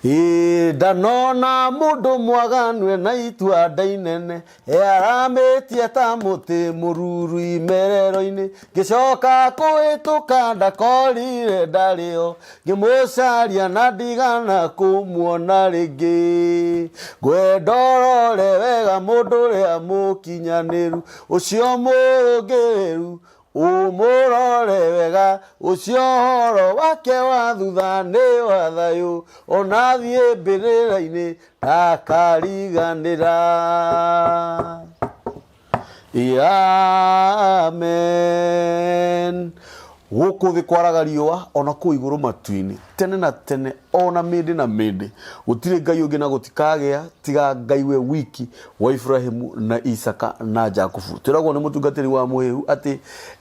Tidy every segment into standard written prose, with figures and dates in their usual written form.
Ĩĩ ndanona mũndũ mwaganu ena itua nda inene Earamĩtie ta mũtĩ mũruru imerero-inĩ Ngĩcoka kũhĩtũka ndakorire ndarĩ ho Ngĩmũcaria na ndigana kũmuona rĩngĩ Ngwenda ũrore wega mũndũ ũrĩa mũkinyanĩru Ũcio mũrũngĩrĩru Ũmũrore wega ũcio ũhoro wake wa thutha nĩ wa thayũ Ona athiĩ mbĩrĩra-inĩ ndakariganĩra. Amen. Gũkũ thĩ kwaraga riũa ona kũu igũrũ matu-inĩ tene na tene ona mĩndĩ na mĩndĩ gũtirĩ Ngai ũngĩ na gũtikagĩa tiga Ngai we wiki wa Ibrahimu na Isaka na Jakubu. Twĩragwo nĩ mũtungatĩri wa mũhĩhu atĩ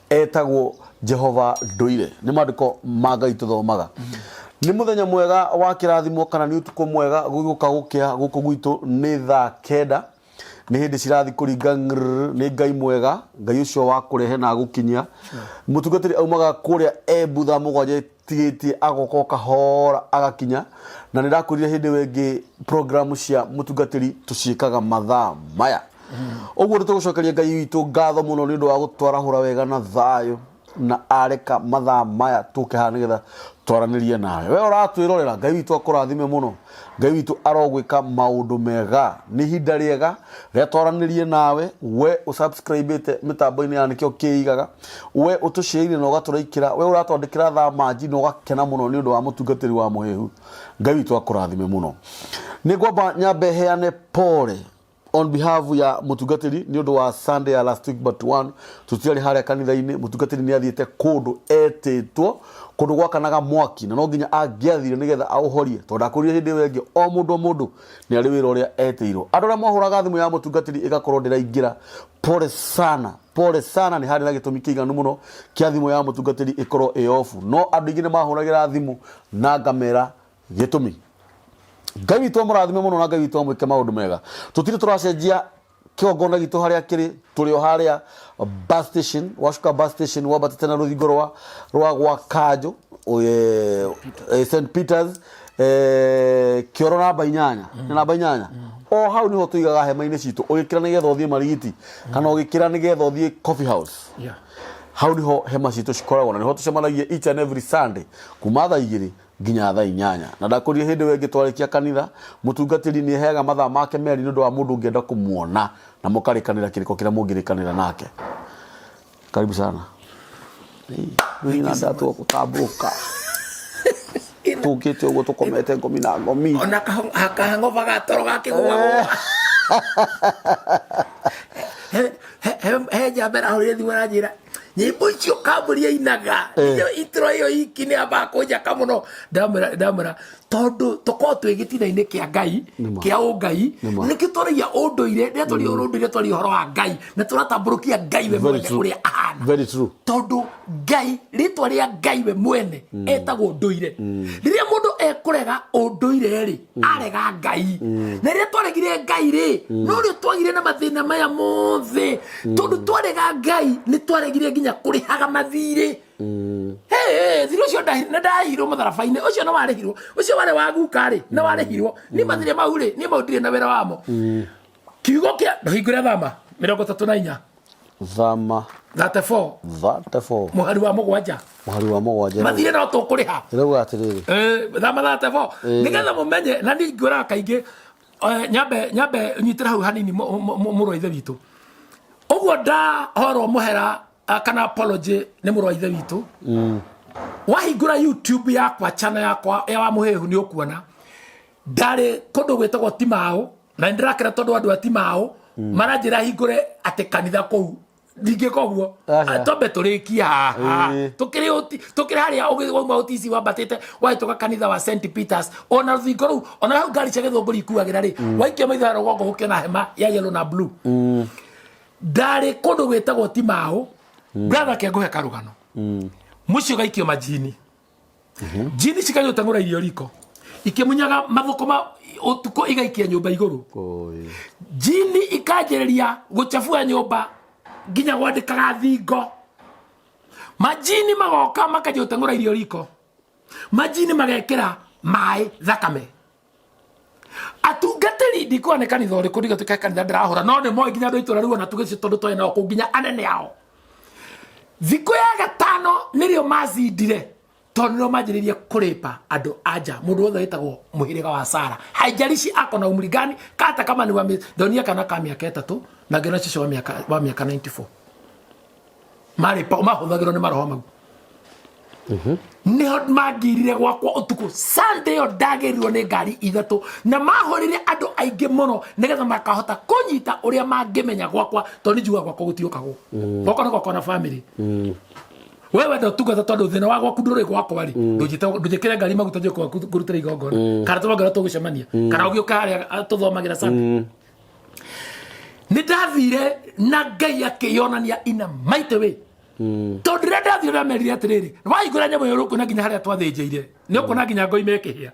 etagwo Jehova ndũire. Nĩ maandĩko ma Ngai tũthomaga. Nĩ mũthenya mwega wa kĩrathimo kana nĩ ũtukũ mwega gũgĩũka gũkĩa gũkũ gwitũ nĩ thaa kenda nĩ hĩndĩ cirathi kũringa ng'rr, nĩ Ngai mwega Ngai ũcio wa kũrehe na agũkinyia mũtungatĩri aumaga kũrĩa Embu thaa mũgwanja tigĩtie agoka o kahora agakinya na nĩ ndakwĩrire hĩndĩ ĩyo ĩngĩ programu cia mũtungatĩri tũciĩkaga mathaa maya ũguo nĩ tũgũcokeria Ngai witũ ngatho mũno nĩ ũndũ wa gũtwarahũra wega na thayũ na areka mathaa maya tũke haha nĩgetha twaranĩrie nawe we ũratwĩrorera Ngai witũ akũrathime mũno Ngai witũ arogwĩka maũndũ mega nĩ ihinda rĩega rĩa twaranĩrie nawe we ũsubscribĩte mĩtambo-inĩ ya nĩkĩo kĩigaga we ũtũcĩire na ũgatũraikĩra we ũratwandĩkĩra thaa manji na ũgakena mũno nĩ ũndũ wa mũtungatĩri wa mũhĩhu Ngai witũ akũrathime mũno nĩ ngwamba nyambe heane pole on behalf ya mũtungatĩri nĩ ũndũ wa Sunday ya last week but one tũtiarĩ harĩa kanitha-inĩ mũtungatĩri nĩ athiĩte kũndũ etĩtwo kũndũ gwakanaga mwaki na no nginya angĩathire nĩgetha aũhorie tondũ ndakũrire hĩndĩ ĩyo ĩngĩ o mũndũ o mũndũ nĩ arĩ wĩra ũrĩa etĩirwo andũ arĩa mwahũraga thimũ ya mũtungatĩri ĩgakorwo ndĩraingĩra pole sana pole sana nĩ harĩ na gĩtũmi kĩiganu mũno kĩa thimũ ya mũtungatĩri ĩkorwo ĩ off no andũ aingĩ nĩ mahũragĩra thimũ na ngamera gĩtũmi Ngai witũ amũrathime mũno na Ngai witũ amwĩke maũndũ mega tũtirĩ tũracenjia kĩgongona gitũ harĩa kĩrĩ tũrĩ o harĩa bus station wacuka bus station wambatĩte na rũthingo rwa rwa gwa kanjũ St Peters kĩoro namba inyanya nĩ namba inyanya o hau niho tũigaga hema-inĩ citũ ũgĩkĩra nĩgetha ũthiĩ Marigiti kana ũgĩkĩra nĩgetha ũthiĩ Coffee House. Yeah. Hau niho hema citũ cikoragwo na niho tũcemanagia each and every Sunday kuma thaa igĩrĩ nginya thaa inyanya na ndakũrire hĩndĩ ĩyo ĩngĩ twarĩkia kanitha mũtungatĩri nĩ heaga mathaa make merĩ nĩ ũndũ wa mũndũ ũngĩenda kũmuona na mũkarĩkanĩra kĩrĩko kĩrĩa mũngĩrĩkanĩra nake. Karibu sana. Nĩ ndatua gũtambũrũka tũkĩte ũguo tũkomete ngomi na ngomi. Ona kahang'oba ga toro gakĩgũagũa. He njamba ĩrahũrire thimũ aranjĩra nyĩmbo icio kambũri ainaga iyo intro ĩyo iki nĩ ambaga kũnjaka mũno ndamwĩra ndamwĩra tondũ tũkorwo twĩ gĩtina-inĩ kĩa Ngai Nĩma. kĩa ũngai Nĩma. nĩkĩo twaragia ũndũire rĩrĩa twaria ũndũire twaria ũhoro wa Ngai na tũratambũrũkia Ngai we Very mwene true. ũrĩa ahana Very true. tondũ Ngai rĩtwa rĩa Ngai we mwene etagwo ũndũire rĩrĩa mũndũ ekũrega ũndũire rĩ arega Ngai na rĩrĩa twaregire Ngai rĩ no rĩo twagire na mathĩna maya mothe tondũ twarega Ngai nĩ twaregire nginya kũrĩhaga mathirĩ Hey, thirĩ ũcio nĩ ndahirwo mũtharaba-inĩ ũcio nĩ warĩhirwo ũcio warĩ wa guka rĩ nĩ warĩhirwo niĩ mathirĩ mau rĩ niĩ mau ndirĩ na wĩra wamo kiugo kĩa ndũhingũre thama 34. Thama 34. 34. Mũhari wa mũgwanja. Mũhari wa mũgwanja. Mathirĩ no tũkũrĩha. Ĩrauga atĩrĩrĩ. Thama 34. Nĩgetha mũmenye na niĩ ngwĩraga kaingĩ nyambe nyambe nyitĩre hau hanini mũrũ wa ithe witũ. Ũguo ndahorwo mũhera kana apology nĩ mũrũ wa ithe witũ. Wahingũra YouTube yakwa channel yakwa ya wa mũhĩhu nĩ ũkuona ndarĩ kũndũ gwĩtagwo Timao na nĩ ndĩrakena tondũ andũ a Timao maranjĩra hingũre atĩ kanitha kũu ndingĩka ũguo. Aca. Twambe tũrĩkie haha. Tũkĩrĩ harĩa wauma ũtici wambatĩte wahĩtũka kanitha wa St Peters ona rũthingo rũu ona hau ngari cia gĩthũngũri ikuagĩra rĩ waikia maitho ya rũgongo gũkĩona hema ya yellow na blue. Ndarĩ kũndũ gwĩtagwo Timao brother kengũhe karũgano mũciĩ ũgaikio majini njini cikagĩa gũteng'ũra irio riko ikĩmunyaga mathũkũma ũtukũ igaikia nyũmba igũrũ. Oi. Njini ikanjĩrĩria gũchabua nyũmba nginya gwandĩkaga thingo majini magoka makanjia gũteng'ũra irio riko majini magekĩra maĩ thakame. Atungatĩri ndikuona nĩ kanitha ũrĩkũ, ndigatuĩka kanitha ndĩrahũra, no nĩ moĩ nginya andũ a itũra rĩu ona tuge tondũ twarĩ nao kũu nginya anene ao. Thikũ ya gatano nĩrĩo mazindire, tondũ nĩrĩo manjĩrĩirie kũrĩpa andũ anja mũndũ wothe wĩtagwo mũhĩrĩga wa Sara, haijalishi ako na umri gani, kata kama ni wa ndonia kana ka mĩaka 3 na ngĩona cũcũ wa mĩaka 94 marĩpa mahũthagĩrwo nĩ maroho mau. Nĩho mangirire gwakwa ũtukũ Sunday ĩyo ndagĩrirwo nĩ ngari ithatũ na mahũrire andũ aingĩ mũno nĩgetha makahota kũnyita ũrĩa mangĩmenya gwakwa, tondũ nĩ njugaga gwakwa gũtiũkagwo, gwakwa nĩ gwakwa na family. We wenda ũtungata, tondũ thĩna wa gwaku ndũrĩ gwakwa rĩ, ndũnjĩkĩre ngari maguta njũke gwaku ngũrutĩre igongona, kana tũbangĩra tũgũcemania, kana ũgĩũka harĩa tũthomagĩra Sunday. Nĩ ndathire na Ngai akĩyonania in a mighty way, tondũ rĩrĩa ndathire ndamerire atĩrĩrĩ, wahingũra nyamũ ĩyo ũkuona nginya harĩa twathĩnjĩire, nĩ ũkuona nginya ngoi mekĩhĩa.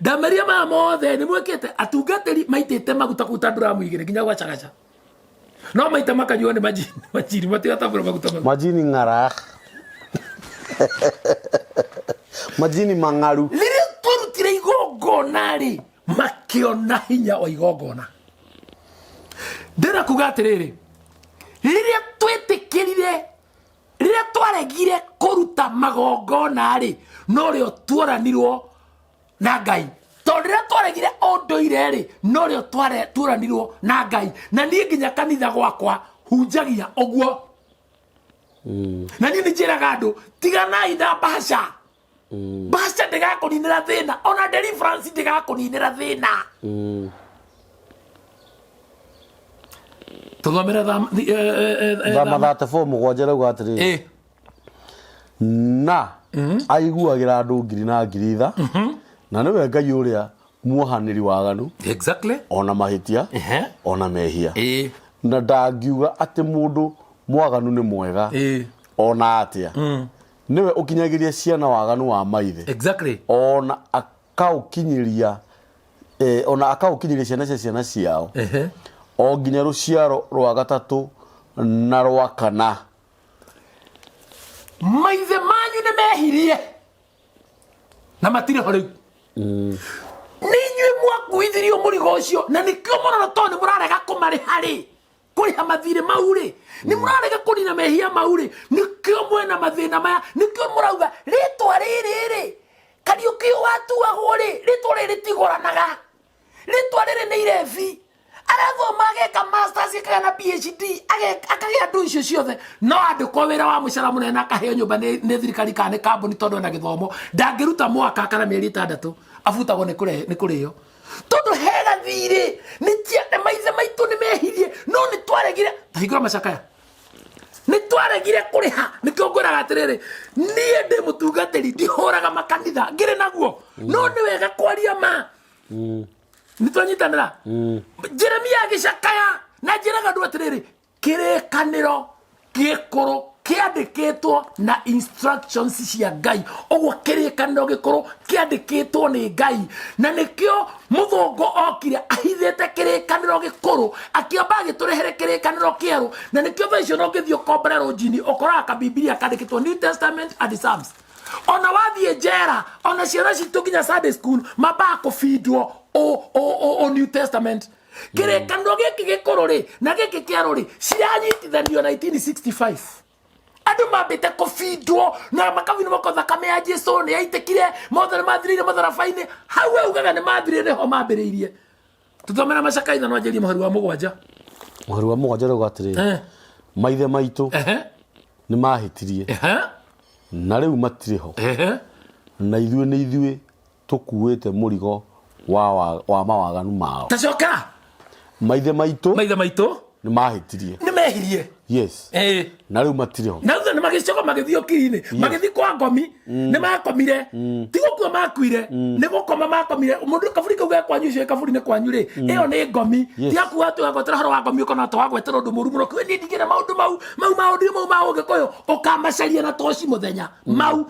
Ndamerire maya mothe nĩ mwĩkĩte, atungatĩri maitĩte maguta kũu ta nduramu igĩrĩ nginya gwacagaca, no maita makanyuo nĩ majini, majini matigatambũra maguta mau. Majini ng'ara, majini mang'aru. Rĩrĩa twarutire igongona rĩ, makĩona hinya wa igongona. Ndĩrenda kuga atĩrĩrĩ, rĩrĩa twĩtĩkĩrire, rĩrĩa twaregire kũruta magongona rĩ, norĩo tuoranirwo na Ngai, tondũ rĩrĩa twaregire ũndũire rĩ, norĩo tuoranirwo na Ngai. Na niĩ nginya kanitha gwakwa hunjagia ũguo, na niĩ nĩ njĩraga andũ, tiganai na mbaca. Mbaca ndĩgakũninĩra thĩna, ona deliverance ndĩgakũninĩra thĩna. Tũthomere Thama 34:7 rauga atĩrĩrĩ, na aiguagĩra andũ ngiri na ngiri tha, na nĩwe Ngai ũrĩa muohanĩri waganu ona mahĩtia ona mehia, na ndangiuga atĩ mũndũ mwaganu nĩ mwega ona atĩa. Nĩwe ũkinyagĩria ciana waganu wa maithe, ona akaũkinyĩria ciana cia ciana ciao, o nginya rũciaro rwa gatatũ na rwa kana. Maithe manyu nĩ mehirie na matirĩ ho rĩu, nĩ inyuĩ mwakuithirio mũrigo ũcio, na nĩkĩo mũrora, tondũ nĩ mũrarega kũmarĩha rĩ, kũrĩha mathirĩ mau rĩ, nĩ mũrarega kũnina mehia mau rĩ, nĩkĩo mwena mathĩna maya, nĩkĩo mũrauga rĩtwa rĩrĩ rĩ, Kariũki watuagwo rĩ, rĩtwa rĩrĩ rĩtigũranaga, rĩtwa rĩrĩ nĩ irebi. Arathoma ageka masters, akagĩa na PhD, akagĩa andũ icio ciothe, no andĩkwo wĩra wa mũcara mũnene, akaheo nyũmba nĩ thirikari kana nĩ kambuni, tondũ ena gĩthomo, ndangĩruta mwaka kana mĩeri 6, abutagwo nĩ kũrĩo, tondũ he gathirĩ nĩ maithe maitũ nĩ mehirie, no nĩ twaregire. Tahingũra macakaya, nĩ twaregire kũrĩha. Nĩkĩo ngwĩraga atĩrĩrĩ, niĩ ndĩ mũtungatĩri, ndihũraga makanitha ngĩrĩ naguo, no nĩ wega kwaria ma. Nĩ twanyitanĩra. Jeremia agĩcakaya na njĩraga andũ atĩrĩrĩ, kĩrĩkanĩro gĩkũrũ kĩandĩkĩtwo na instructions cia Ngai. Ũguo kĩrĩkanĩro gĩkũrũ kĩandĩkĩtwo nĩ Ngai, na nĩkĩo mũthũngũ okire ahithĩte kĩrĩkanĩro gĩkũrũ, akĩamba agĩtũrehere kĩrĩkanĩro kĩerũ. Na nĩkĩo thaa icio no ngĩthiĩ ũkombore rũnjini, ũkoraga kabibilia kandĩkĩtwo New Testament and Psalms. Ona wathiĩ njera, ona ciana citũ nginya Sunday school mambaga kũbindwo o New Testament. Kĩrĩkanĩro gĩkĩ gĩkũrũ rĩ na gĩkĩ kĩerũ rĩ ciranyitithanio 1965. Andũ mambĩte kũbindwo na makabindwo mako thakame ya Jesu nĩ yaitĩkire, mothe nĩ mathirĩire matharaba-inĩ. Hau augaga nĩ mathirĩire, nĩho mambĩrĩirie. Tũthomera Macaka 5, anjĩrie mũhari wa 7. Mũhari wa 7 rauga atĩrĩrĩ, maithe maitũ nĩ mahĩtirie, na rĩu matirĩ ho, na ithuĩ nĩ ithuĩ tũkuĩte mũrigo wa mawaganu mao. Tacokera. Maithe maitũ Maithe maitũ nĩ mahĩtirie, nĩ mehirie, na rĩu matirĩ ho. Na thutha nĩ magĩcoka magĩthiĩ ũkiri-inĩ, magĩthiĩ kwa ngomi, nĩ makomire. Ti gũkua makuire, nĩ gũkoma makomire. Mũndũ kaburi kau ge kwanyu, ũcio kaburi-inĩ kwanyu rĩ, ĩyo nĩ ngomi. Ti akuga atĩ wagwetera ũhoro wa ngomi ũkona ta wagwetera ũndũ mũru mũno. Niĩ ndingĩenda maũndũ mau maũndũ mau ma Ũgĩkũyũ ũkamacaria na toci mũthenya mau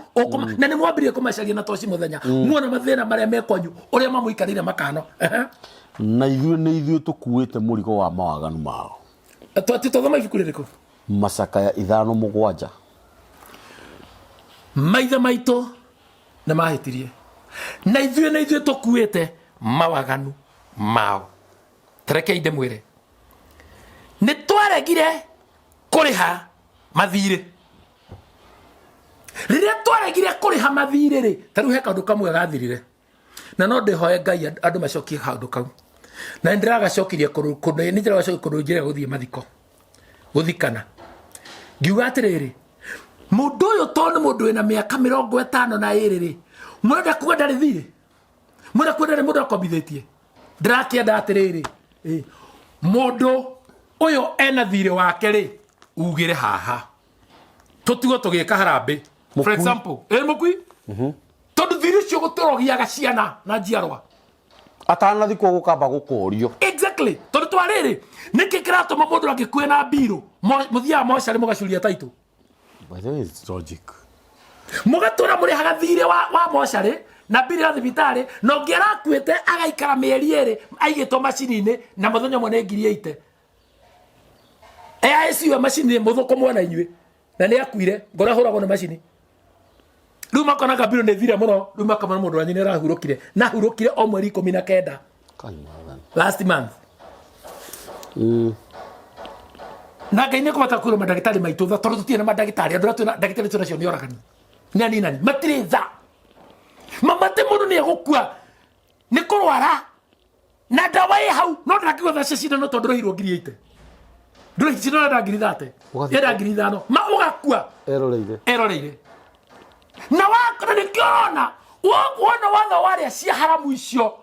na nĩ mwambĩrĩrie kũmacaria na toci mũthenya, muona mathĩna marĩa me kwanyu ũrĩa mamũikarĩire makano. Na ithuĩ nĩ ithuĩ tũkuĩte mũrigo wa mawaganu mao. Twathoma ibuku rĩrĩkũ? Macakaya 5:7. Maithe maitũ nĩ mahĩtirie, na ithuĩ nĩ ithuĩ tũkuĩte mawaganu. Mao. Tarekei ndĩmwĩre, nĩ twaregire kũrĩha mathirĩ. Rĩrĩa twaregire kũrĩha mathirĩ rĩ, ta rĩu he kaũndũ kamwe gathirire, na no ndĩhoe Ngai andũ macokie kaũndũ kau, na nĩ ndĩragacokirie kũndũ kũndũ, nĩ ndĩragacokia kũndũ njĩra gũthiĩ mathiko gũthikana. Ngiuga atĩrĩrĩ, mũndũ ũyũ tondũ nĩ mũndũ wĩna mĩaka 52 rĩ, mũrenda kuga ndarĩ thirĩ, mũrenda kuga ndarĩ mũndũ akombithĩtie. Ndĩrakĩenda atĩrĩrĩ, mũndũ ũyũ ena thirĩ wake rĩ, ugĩre haha tũtigwo tũgĩka harambĩ. For Mũkui. example, mũkui, tondũ thirĩ ũcio gũtũrogiaga ciana na njiarwa. Atanathikwo gũkamba gũkũrio. Exactly, tondũ twarĩrĩ, nĩkĩ kĩratũma mũndũ angĩkue na mbirũ mũthiaga mocarĩ mũgacuria taitũ? By the way, it's logic. Mũgatũra mũrĩhaga thirĩ wa mocarĩ na mbirũ ya thibitarĩ, na ũngĩ arakuĩte agaikara mĩeri 2 aigĩtwo macini-inĩ, na mũthenya ũmwe nĩ ngiri ĩite. AICU ya macini mũthũkũmwo na inyuĩ, na nĩ akuire ngoro ahũragwo nĩ macini. Rĩu makonaga mbirũ nĩ thire mũno, rĩu makamona mũndũ wanyu nĩ arahurũkire, na ahurũkire o mweri 19. Kai mwathani. Last month. Na Ngai nĩ kũbata kwĩrwo mandagĩtarĩ maitũ tha, tondũ tũtirĩ na mandagĩtarĩ. Andũ arĩa twĩna ndagĩtarĩ twĩna nacio nĩ oragani, nĩ aninani, matirĩ tha. Mamate mũndũ nĩ egũkua nĩ kũrwara na ndawa ĩ hau, no ndangĩgwa tha cia cindano tondũ ndũrĩhirwo ngiri ĩite, ndũrĩhi cindano enda ngiri thate, Ũgathiĩ- enda ngiri 5, ma ũgakua. Eroreire. Eroreire. Na wakona nĩkĩo ũrona wona watho warĩa cia haramu icio,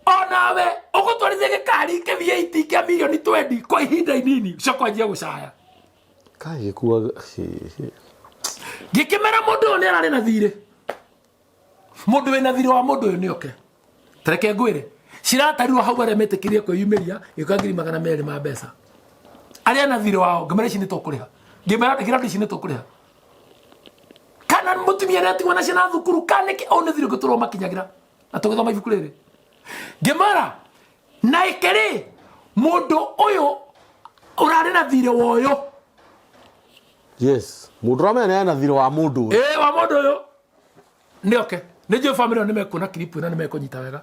onawe ũgũtwarithia gĩkari kĩ V8 kĩa mirioni 20 kwa ihinda inini, ũcoka wanjie gũcaya. Kai gĩkuaga. Ngĩkĩmera mũndũ ũyũ nĩ ararĩ na thirĩ, mũndũ wĩna thirĩ wa mũndũ ũyũ nĩ oke. Tareke ngwĩre, ciratarirwo hau arĩa metĩkĩrie kwĩyumĩria gĩũka ngiri magana merĩ ma mbeca, arĩa na thirĩ wao. Ngĩmera ici nĩ tũkũrĩha, ngĩmera ngĩra andũ ici nĩ tũkũrĩha, kana mũtumia nĩ atigwo na ciana thukuru, kana nĩkĩ, ũyũ nĩ thirĩ ũngĩtũrwo makinyagĩra. Na tũgĩthoma ibuku rĩrĩ, ngĩmera na ĩkĩrĩ mũndũ ũyũ ũrarĩ na thirĩ wa ũyũ. Yes, mũndũ ũramenya nĩ ena thirĩ wa mũndũ ũyũ. Ĩĩ, wa mũndũ ũyũ nĩ oke. Nĩ njũĩ family ĩyo nĩ mekuona clip ĩno, nĩ mekũnyita wega,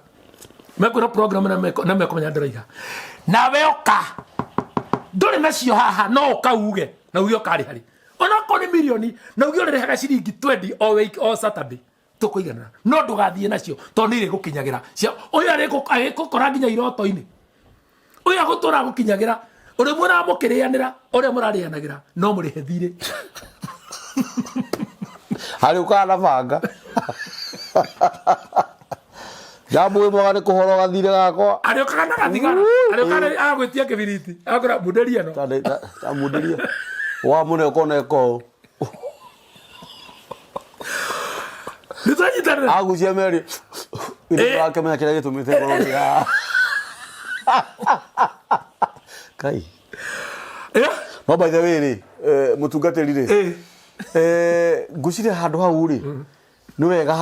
mekuona program na mekũmenya ndĩroiga. Nawe ũka, ndũrĩ nacio haha, no ũka uge, na uge ũkarĩha rĩ, onakorwo nĩ mirioni, na uge ũrĩrĩhaga ciringi 20 o week, o Saturday, tũkũiganĩra. No ndũgathiĩ nacio tondũ nĩ irĩgũkinyagĩra. Cia ũyũ arĩgũkora nginya iroto-inĩ, ũyũ agũtũra gũkinyagĩra ũrĩa mũramũkĩrĩanĩra, ũrĩa mũrarĩanagĩra, no mũrĩhe thirĩ. Harĩ ũkaga na banga. Njambu mwega nĩ kũhoro gathirĩ gakwa. Arĩũkaga na gathigara, arĩũkaga agagwĩtia kĩbiriti, agakũra munderia no. Tamunderia. Wa mũne ũkona ĩko. Nĩ twanyitanĩra. Agucia meri. Ĩrĩa wakĩmenya kĩrĩa gĩtũmĩte ngorwo ndĩ haha. Kai. No by the way rĩ, mũtungatĩri rĩ, ngwĩciria handũ hau rĩ, nĩ wega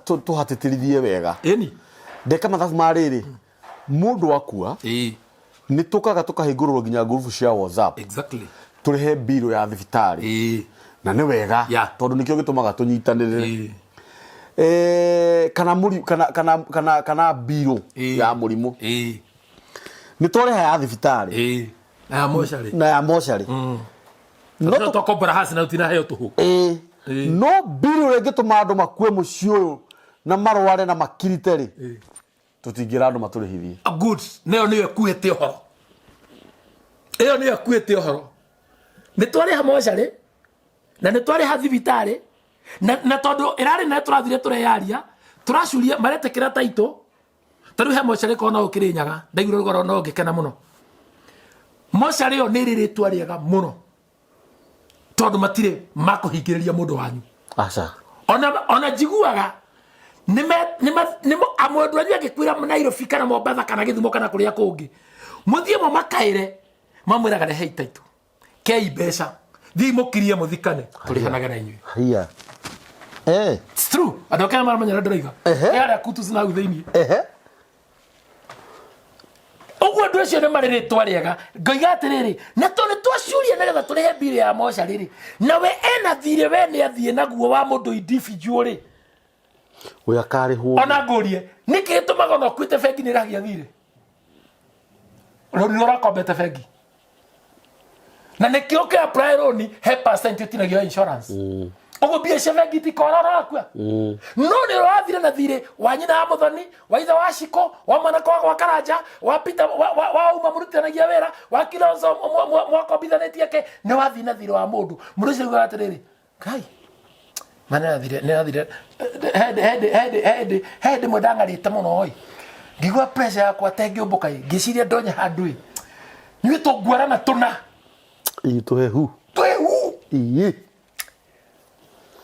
tũhatĩtĩrithie wega. Ĩni. Ndeka mathabu ma rĩrĩ, mũndũ akua, nĩ tũkaga tũkahingũrĩrwo nginya ngurubu cia WhatsApp. Tũrĩhe mbirũ ya thibitarĩ. Na nĩ wega, tondũ nĩkĩo gĩtũmaga tũnyitanĩrĩre. Kana mũri, kana, kana, kana, kana mbirũ ya mũrimũ. Nĩ twarĩha ya thibitarĩ. Na ya mocarĩ. Na ya mocarĩ. No twakombora hasi na tũtinaheo tũhũ. No mbirũ ĩrĩa ĩngĩtũma andũ makue mũciĩ ũyũ na marware na makirite rĩ, tũtingĩra andũ matũrĩhithie. Good. Nayo nĩyo ĩkuĩte ũhoro. Ĩyo nĩyo ĩkuĩte ũhoro. Nĩ twarĩha mocarĩ na nĩ twarĩha thibitarĩ, na tondũ ĩrarĩ na tũrathire tũreyaria, tũracuria maretĩkĩra taitũ. Ta rĩu he mocarĩ korwo no ũkĩrĩ nyaga, ndaiguire rũgano no ngĩkena mũno. Mocarĩ ĩyo nĩ ĩrĩ rĩtwa rĩega mũno, tondũ matirĩ makũhingĩrĩria mũndũ wanyu. Aca. Ona njiguaga mũndũ wanyu angĩkuĩra Nairobi kana Mombatha kana Gĩthumo kana kũrĩa kũngĩ, mũthiĩ mũmakaĩre, mamwĩraga rehei taitũ, kei mbeca, thiĩ mũkirie mũthikane, tũrĩhanage na inyuĩ. Haiya. It's true. Andũ akenya maramenya ũrĩa ndĩroiga. Arĩa kutu cina hau thĩinĩ. Ũguo andũ acio nĩ marĩ rĩtwa rĩega. Ngoiga atĩrĩrĩ, na tondũ nĩ twacuria nĩgetha tũrĩhe mbirũ ya mocarĩ rĩ, na we ena thirĩ, we nĩ athiĩ naguo wa mũndũ individual rĩ. Ũyũ akarĩhwo. Ona ngũrie, nĩkĩ gĩtũmaga ona ũkuĩte bengi nĩ ĩragia thirĩ? Rũni rũrĩa ũrakombete bengi. Na nĩkĩo ũkĩ apply loan he percent ũtinagio ya insurance. Ũguo mbia cia bengi itikora ũrakua. No nĩ ũrathire na thirĩ wa nyina wa Mũthoni, wa ithe wa Shiko, wa mwanake wa gwa Karanja, wa Peter, wa Uma mũrutithanagia wĩra, wa Kilonzo mwakombithanĩtie ake, nĩ wathiĩ na thirĩ wa mũndũ. Mũndũ ũcio augaga atĩrĩrĩ, Ngai, ma nĩrathire nĩrathire hĩndĩ hĩndĩ hĩndĩ hĩndĩ hĩndĩ ĩmwe ndang'arĩte mũno ĩ ngĩigua pressure yakwa ta ĩngĩũmbũka ĩ ngĩciria ndonye handũ ĩ nyuĩ tũnguarana tũna. Ii tũhehu. Tũhehu. Ii.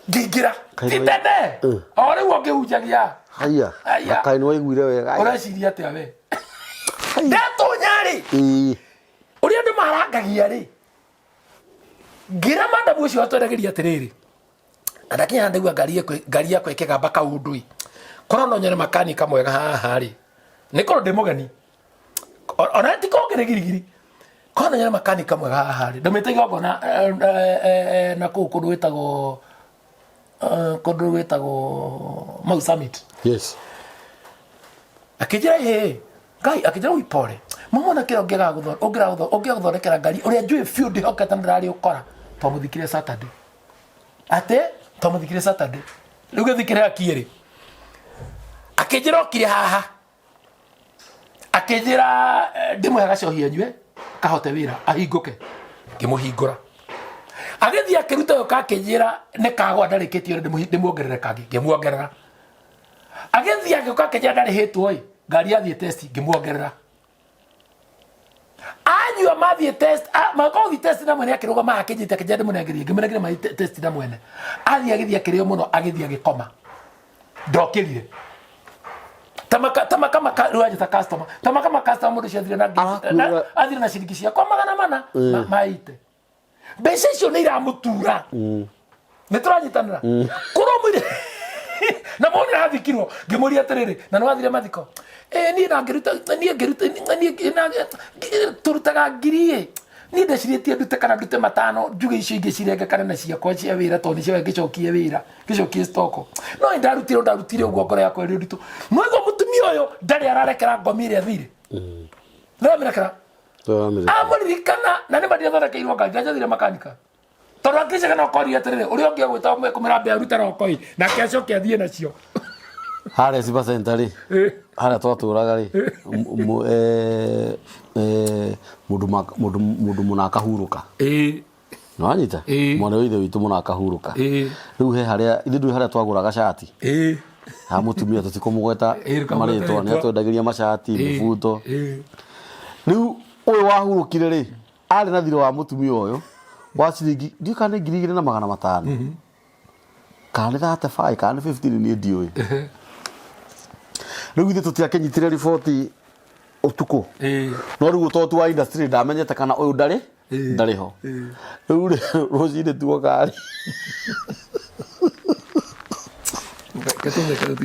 Ngĩingĩra ti tene o rĩu ũngĩhunjagia. Haya. Haya. Kaĩ nĩwaiguire wega. Ũreciria atĩa we? Ndatonya rĩ. Ii. Ũrĩa andũ marangagia rĩ, ngĩra madamu ũcio watwendagĩria atĩrĩrĩ, na ndakinya ndaigua ngari yakwa ĩkĩgamba kaũndũ ĩ, korwo no nyone makanika mwega haha rĩ, nĩ korwo ndĩ mũgeni ona ti kũngĩrĩ girigiri, korwo no nyone makanika mwega haha rĩ, ndũmĩte igongona na kũu kũndũ gwĩtagwo kũndũ gwĩtagwo Mau Summit. Yes. Akĩnjĩra ĩĩ Ngai, akĩnjĩra ui pole mama, kĩrĩa ũngĩagũthondekera ngari ũrĩa njũĩ biũ ndĩhokete na ndĩrarĩ ũkora, twamũthikire Saturday, atĩ twamũthikire Saturday, rĩu gĩthikĩre akiĩ rĩ, akĩnjĩra okire haha, akĩnjĩra ndĩmũhe gacohi anyue kahote wĩra ahingũke, ngĩmũhingũra, agĩthiĩ akĩruta ũyũ kakĩnjĩra nĩ kagwa ndarĩkĩtie, ndĩmuongerere kangĩ, ngĩmuongerera, agĩthiĩ agĩũka akĩnjĩra ndarĩhĩtwo ĩ, ngari yathiĩ test, ngĩmuongerera, anyua mathiĩ test, makorwo gũthiĩ test na mwene, akĩrũgama akĩnjĩte, akĩnjĩra ndĩmũnengerie, ngĩmũnengeria mathiĩ test na mwene, athiĩ agĩthiĩ akĩrĩo mũno, agĩthiĩ agĩkoma, ndokĩrire tamaka tamaka maka rĩu anjĩta customer, tamaka ma customer, mũndũ ũcio athire na athire na ciringi ciakwa 400 maite, mbeca icio nĩ iramũtura, nĩ tũranyitanĩra kũrwo mwire na mũndũ arathikirwo, ngĩmũria atĩrĩrĩ, na nĩ wathire mathiko ĩ, niĩ na ngĩruta, niĩ ngĩruta, niĩ na tũrutaga ngiri ĩ, niĩ ndecirĩtie ndute kana ndute 5, njuge icio ingĩ cirengekane na ciakwa cia wĩra, tondũ nĩcio ngĩcokie wĩra, ngĩcokie stoko, no nĩ ndarutire, ndarutire ũguo ngoro yakwa ĩrĩ ũritũ, no igua mũtumia ũyũ ndarĩ ararekera ngomi ĩrĩa thire, nĩramĩrekera, amũririkana na nĩ mandiathondekeirwo ngari, ndanjathire makanika tondũ akĩcega no koria atĩrĩrĩ, ũrĩa ũngĩ agwĩta kũmĩra mbĩa aruta roko ĩ, nake acoke athiĩ nacio. Harĩa Sifa Center rĩ, harĩa twatũraga rĩ, mũndũ mũna akahurũka. Nĩwanyita? Mwarĩ wa ithe witũ mũna akahurũka. Rĩu he harĩa ithuĩ, ndũĩ harĩa twagũraga cati ha mũtumia, tũtikũmũgweta marĩtwa, nĩ atwendagĩria macati, mĩbuto. Rĩu ũyũ wahurũkire rĩ, arĩ na thirĩ wa mũtumia ũyũ wa ciringi, ndiũĩ kana nĩ 2500 kana nĩ 35 kana nĩ 15, niĩ ndiũĩ. Rĩu ithuĩ tũtiakĩnyitire riboti ũtukũ, no rĩu ũtotu wa industry ndamenyete kana ũyũ ndarĩ ho. Rĩu rĩ, rũcinĩ tuoka rĩ,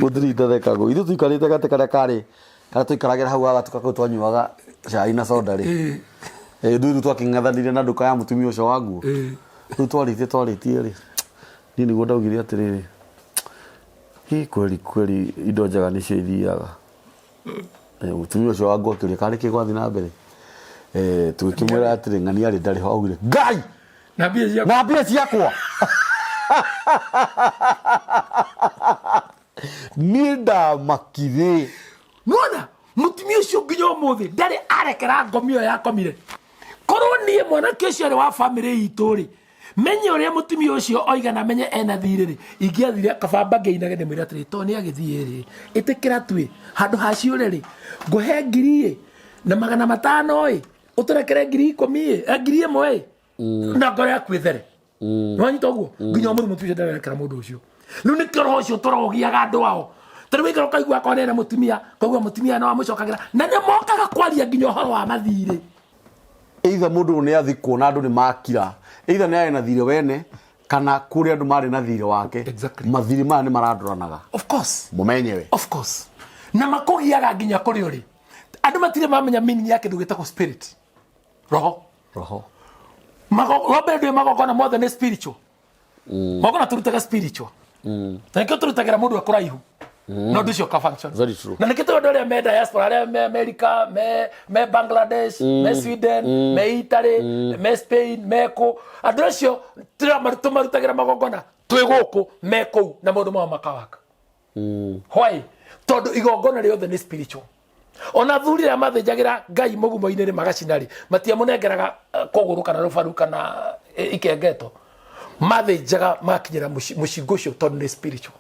gũtirĩ itathekagwo, ithuĩ tũikarĩte gatĩ karĩa karĩ karĩa tũikaragĩra hau gagatuka kau twanyuaga cai na soda rĩ. Rĩu rĩu twakĩng'ethanire na nduka ya mũtumia ũcio wa nguo. Rĩu twarĩtie twarĩtie rĩ, niĩ nĩguo ndaugire atĩrĩrĩ, hi kweli kweli indo njega nĩcio ithiaga. Mũtumia ũcio wa nguo akĩũria karĩ kĩ gwathiĩ na mbere. Tũgĩkĩmwĩra atĩrĩ, ng'ania rĩ ndarĩ ho, augire Ngai na mbia ciakwa, na mbia ciakwa, niĩ ndamakire. Nona mũtumia ũcio nginya ũmũthĩ ndarĩ arekera ngomi ĩyo yakomire. Korwo niĩ mwanake ũcio arĩ wa bamĩrĩ itũ rĩ, menye ũrĩa mũtumia ũcio oiga na menye ena thirĩ rĩ, ingĩathire kabamba ngĩinage ndĩmwĩre atĩrĩ, to nĩ agĩthiĩ rĩ, ĩtĩkĩra tuĩ handũ ha ciũre rĩ, ngũhe 1500 ĩ, ũtũrekere 10,000 ĩ, 1000 ĩ, na ngoro yaku ĩthere. Nĩwanyita ũguo? Nginya ũmũthĩ mũtumia ũcio ndarerekera mũndũ ũcio. Rĩu nĩkĩo roho ũcio ũtũrogiaga andũ ao, tondũ wĩikara ũkaigua akorwo nĩ mũtumia, koguo mũtumia no amũcokagĩra na nĩ mokaga kwaria nginya ũhoro wa mathirĩ. Either mũndũ ũyũ nĩ athikwo na andũ nĩ makira, either nĩ arĩ na thirĩ wene kana kũrĩ andũ marĩ na thirĩ wake. Mathirĩ maya nĩ marandoranaga. Of course. Mũmenyewe. Of course. Na makũgiaga nginya kũrĩ ũrĩ andũ matirĩ mamenya meaning ya kĩndũ gĩtagwo spirit, roho. Roho. Wa mbere ndũĩ magongona mothe nĩ spiritual. Magongona tũrutaga spiritual, na nĩkĩo tũrutagĩra mũndũ ekũraihu. Na ũndũ ũcio ũka function. Very true. Na nĩkĩo tondũ arĩa me diaspora, arĩa me America, me Bangladesh, me Sweden, me Italy, me Spain, me kũ, andũ acio tũmarutagĩra magongona twĩ gũkũ, me kũu, na maũndũ mao makawaka. Why? Tondũ igongona rĩothe nĩ spiritual. Ona athuri arĩa mathĩnjagĩra Ngai mũgumo-inĩ rĩ, magacina rĩ, matiamũnengeraga kũgũrũ kana rũbaru kana ikengeto, mathĩnjaga makinyĩra mũcingo ũcio tondũ nĩ spiritual.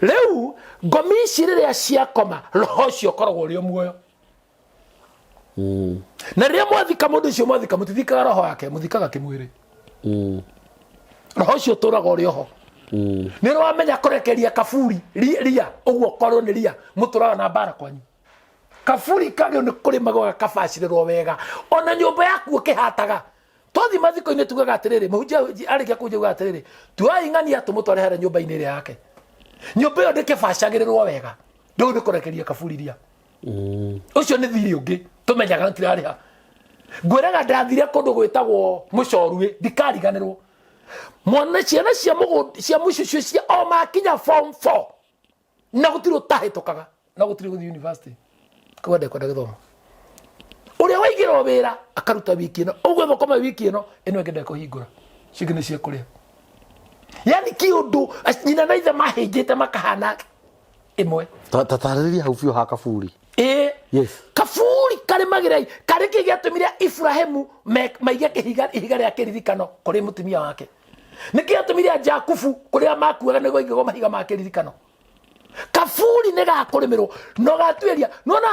Rĩu ngomi ici rĩrĩa ciakoma, roho ũcio ũkoragwo ũrĩ o muoyo. Na rĩrĩa mwathika mũndũ ũcio, mwathika mũtithikaga roho wake, mũthikaga kĩmwĩrĩ. Roho ũcio ũtũraga ũrĩ oho. Nĩ ũrĩ wamenya kũrekeria kaburi ria ũguo, korwo nĩ ria mũtũraga na mbara kwanyu, kaburi kagĩo nĩ kũrĩmagwo gakabacĩrĩrwo wega, ona nyũmba yaku ũkĩhataga. Twathi mathiko-inĩ tugaga atĩrĩrĩ, mũhunjia arĩkia kũhunjia ugaga atĩrĩrĩ, tuoyai ng'ania tũmũtware harĩa nyũmba-inĩ ĩrĩa yake. Nyũmba ĩyo ndĩkĩbacagĩrĩrwo wega, ndũu nĩ kũrekeria kaburi ria. Ũcio nĩ thirĩ ũngĩ tũmenyaga tũtirarĩha. Ngwĩraga ndathire kũndũ gwĩtagwo Mũcoruĩ, ndikariganĩrwo. Mwana ciana cia mũgũnda cia mũcucu cia o makinya form 4 na gũtirĩ ũtahĩtũkaga na gũtirĩ gũthiĩ university kau ndekwenda gĩthomo. Ũrĩa waigĩrwo wĩra akaruta wiki ĩno ũguo, thũkũma wiki ĩno, ĩno ĩngĩ ndekũhingũra, cingĩ nĩ ciekũrĩa. Yani kĩũndũ nyina na ithe mahĩnjĩte makahana ĩmwe. Tatarĩria hau biũ ha kaburi. Ĩĩ. Yes. Kaburi karĩmagĩra karĩ kĩ gĩatũmire Iburahĩmu maige kĩhiga, ihiga rĩa kĩririkano kũrĩ mũtumia wake? Nĩkĩ gĩatũmire Jakubu kũrĩa makuaga nĩguo aigagwo mahiga ma kĩririkano? Kaburi nĩ gakũrĩmĩrwo na ũgatuĩria. Nona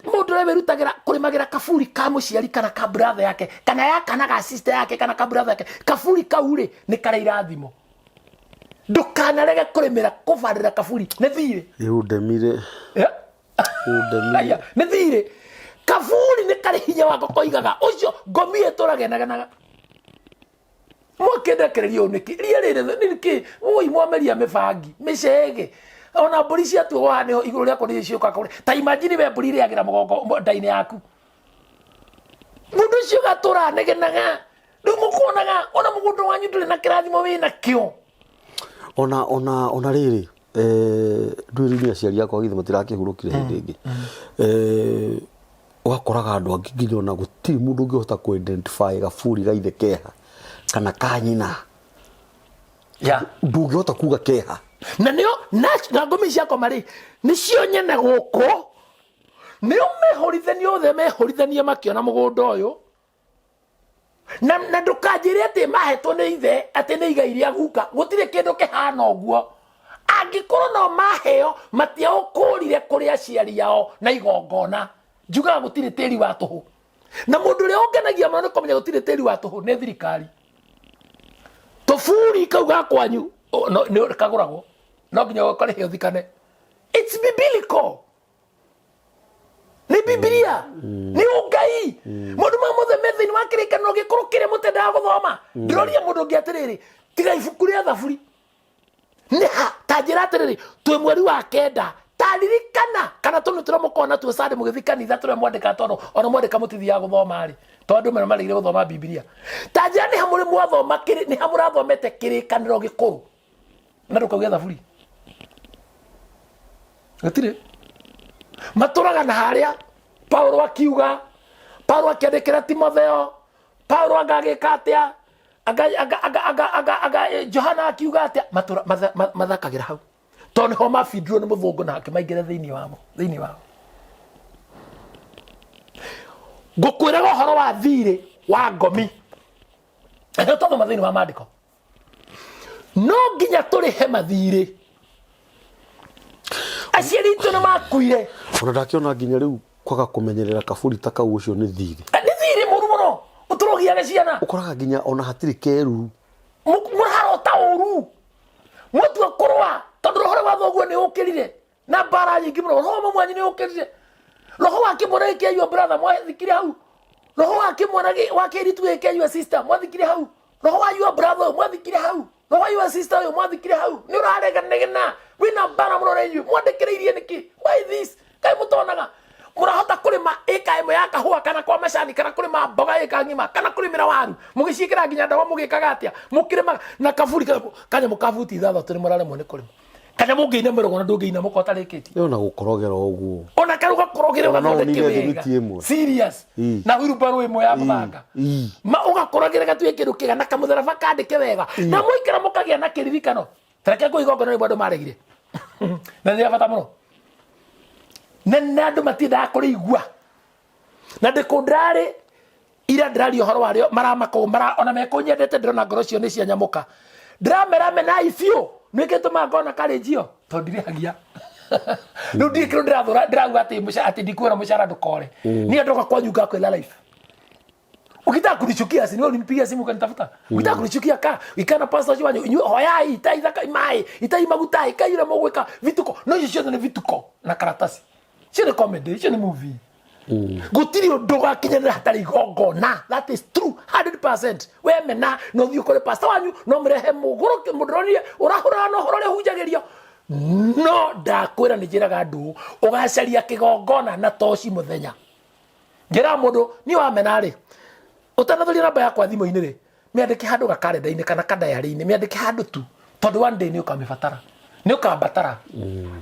mũndũ ũrĩa wĩrutagĩra kũrĩmagĩra kaburi ka mũciari kana ka brother yake kana ya kana ga sister yake kana ka brother yake, kaburi kau rĩ nĩ karĩ irathimo. Ndũkanarege kũrĩmĩra, kũbarĩra kaburi nĩ thirĩ. Ĩ ũndemire. Yeah. Ũndemire. Aya, nĩ thirĩ. Kaburi nĩ karĩ hinya wako koigaga ũcio ngomi ĩtũragenagenaga mwakĩndekereria ũũ nĩkĩ ria rĩrĩ nĩkĩ woi mwameria mĩbangi mĩcege ona mbũri ciatuo haha nĩho igũrũ rĩakwa nĩ ciũkaga kũrĩa. Ta imagine we mbũri irĩagĩra mũgongo nda-inĩ yaku, mũndũ ũcio gatũra negenaga. Rĩu mũkonaga ona mũgũnda wanyu ndũrĩ na kĩrathimo wĩna kĩo. Ona rĩrĩ, ndũĩ rĩu nĩ aciari akwa githĩ matirakĩhurũkire hĩndĩ ĩngĩ. Ũgakoraga andũ angĩ nginya ona gũtirĩ mũndũ ũngĩhota kũ identify gaburi ga ithe keha kana ka nyina. Ndũngĩhota kuga keha. Na nĩo na ngũmi ciakoma rĩ, nĩcio nyene gũkũ nĩo mehũrithania othe, mehũrithania makĩona mũgũnda ũyũ. Na ndũkanjĩre atĩ mahetwo nĩ ithe, atĩ nĩ igai rĩa guka. Gũtirĩ kĩndũ kĩhana ũguo. Angĩkorwo no maheo, matiaũkũrire kũrĩ aciari ao na igongona. Njugaga gũtirĩ tĩri wa tũhũ, na mũndũ ũrĩa ũngenagia mũno nĩ kũmenya gũtirĩ tĩri wa tũhũ nĩ thirikari. Tũburi kau ga kwanyu nĩ kagũragwo, no nginya ũkarĩhe ũthikane. It's biblical, nĩ Bibilia, nĩ ũngai. Maũndũ ma mothe me thĩinĩ wa Kĩrĩkanĩro Gĩkũrũ kĩrĩa mũtendaga gũthoma. Ndĩroria mũndũ ũngĩ atĩrĩrĩ, tiga ibuku rĩa Thaburi nĩ ha? Ta njĩra atĩrĩrĩ, twĩ mweri wa 9, ta ririkana kana tũnũ tũrĩa mũkoragwo natuo Sunday mũgĩthiĩ kanitha, tũrĩa mwandĩkaga, tondũ ona mwandĩka mũtithiaga gũthoma rĩ, tondũ andũ mena maregire gũthoma Bibilia. Ta njĩra nĩ ha mũrĩ mwathoma nĩ ha mũrathomete Kĩrĩkanĩro Gĩkũrũ na ndũkauge Thaburi? Gũtirĩ. Matũraga na harĩa Paulo akiuga, Paulo akĩandĩkĩra Timotheo, Paulo anga agĩka atĩa, anga Johana akiuga atĩa. Matũra mathakagĩra hau tondũ nĩho mabindirwo nĩ mũthũngũ na akĩmaingĩra thĩinĩ wamo, thĩinĩ wao. Ngũkwĩraga ũhoro wa thirĩ wa ngomi nĩho twathoma thĩinĩ wa maandĩko, no nginya tũrĩhe mathirĩ. Aciari itũ nĩ makuire. Ona ndakĩona nginya rĩu kwaga kũmenyerera kaburi ta kau, ũcio nĩ thirĩ. Nĩ thirĩ mũru mũno ũtũrũgiage ciana. Ũkoraga nginya ona hatirĩ keruru. Mũrarota ũru, mũtua kũrũa tondũ roho wa thoguo nĩ ũkĩrire na mbara nyingĩ mũno. Roho wa mamu wanyu nĩ ũkĩrire, roho wa kĩmwana gĩkĩayua brother mwathikire hau, roho wa kĩmwana wa kĩiritu gĩkĩayua sister mwathikire hau, roho wa your brother ũyũ mwathikire hau, roho wa your sister ũyũ mwathikire hau. Nĩ ũrareganegena wĩna mbara mũno na inyuĩ mwandĩkĩrĩirie nĩkĩ? Why this? Kaĩ mũtonaga mũrahota kũrĩma ĩka 1 ya kahũa kana kwa macani kana kũrĩma mboga ĩka ng'ima kana kũrĩmĩra waru mũgĩciĩkĩra nginya ndawa, mũgĩkaga atĩa mũkĩrĩmaga na kaburi kanyamũ ka buti 6 nĩ mũraremwo nĩ kũrĩma? Kanyamũ ũngĩinamĩrwo ona ndũngĩinamũka ũtarĩkĩtie. Ĩyo na gũkorogera ũguo. Ona karu gakorogere Ona no ũgathondeke ũnine wega. thimiti ĩmwe. Serious. Ii. Na wheelbarrow ĩmwe ya mũthanga. Ii. Ma ũgakorogere gatuĩke kĩndũ kĩega na kamũtharaba kandĩke wega. Na mũikara mũkagĩa na kĩririkano. Ta reke ngũhe igongona rĩmwe andũ maregire. Na nĩ rĩa bata mũno. Na na andũ matiendaga kũrĩigua. Na ndĩkũndarĩ ira ndĩraria ũhoro warĩo maramaka ũũ, mara ona mekũnyendete ndĩrona ngoro cio nĩ cianyamũka. Ndĩramera menai biũ nĩkĩ tũmaga ngona karĩnjio tondũ ndirĩhagia. Rĩu ndirĩ kĩndũ ndĩrathũra ndĩrauga atĩ atĩ ndikuona mũcara ndũkore. Niĩ ndoka kwanyu ngakwĩra life. Ukitaka kunichukia si ni wewe ulinipigia simu ukanitafuta. Ukitaka kunichukia kaa, ikana pastor ũcio wanyu inyuĩ hoyai itai thaka mai, itai maguta, ikai ũrĩa mũgwĩka vituko. No icio ciothe nĩ vituko na karatasi. Icio nĩ comedy, icio nĩ movie. Gũtirĩ ũndũ ũgakinyanĩra hatarĩ igongona. That is true 100%. We mena no thiĩ ũkore pastor wanyu no mũrehe mũgũrũke mũndũronire ũrahũrana na ũhoro ũrĩa ũhunjagĩrio. No ndakwĩra nĩ njĩraga andũ ũgacaria kĩgongona na toci mũthenya. Njĩraga mũndũ niĩ wamena rĩ ũtanathuria namba yakwa thimũ-inĩ rĩ mĩandĩke handũ gakarenda-inĩ kana kadayarĩ-inĩ mĩandĩke handũ tu tondũ one day nĩ ũkamĩbatara nĩ ũkambatara.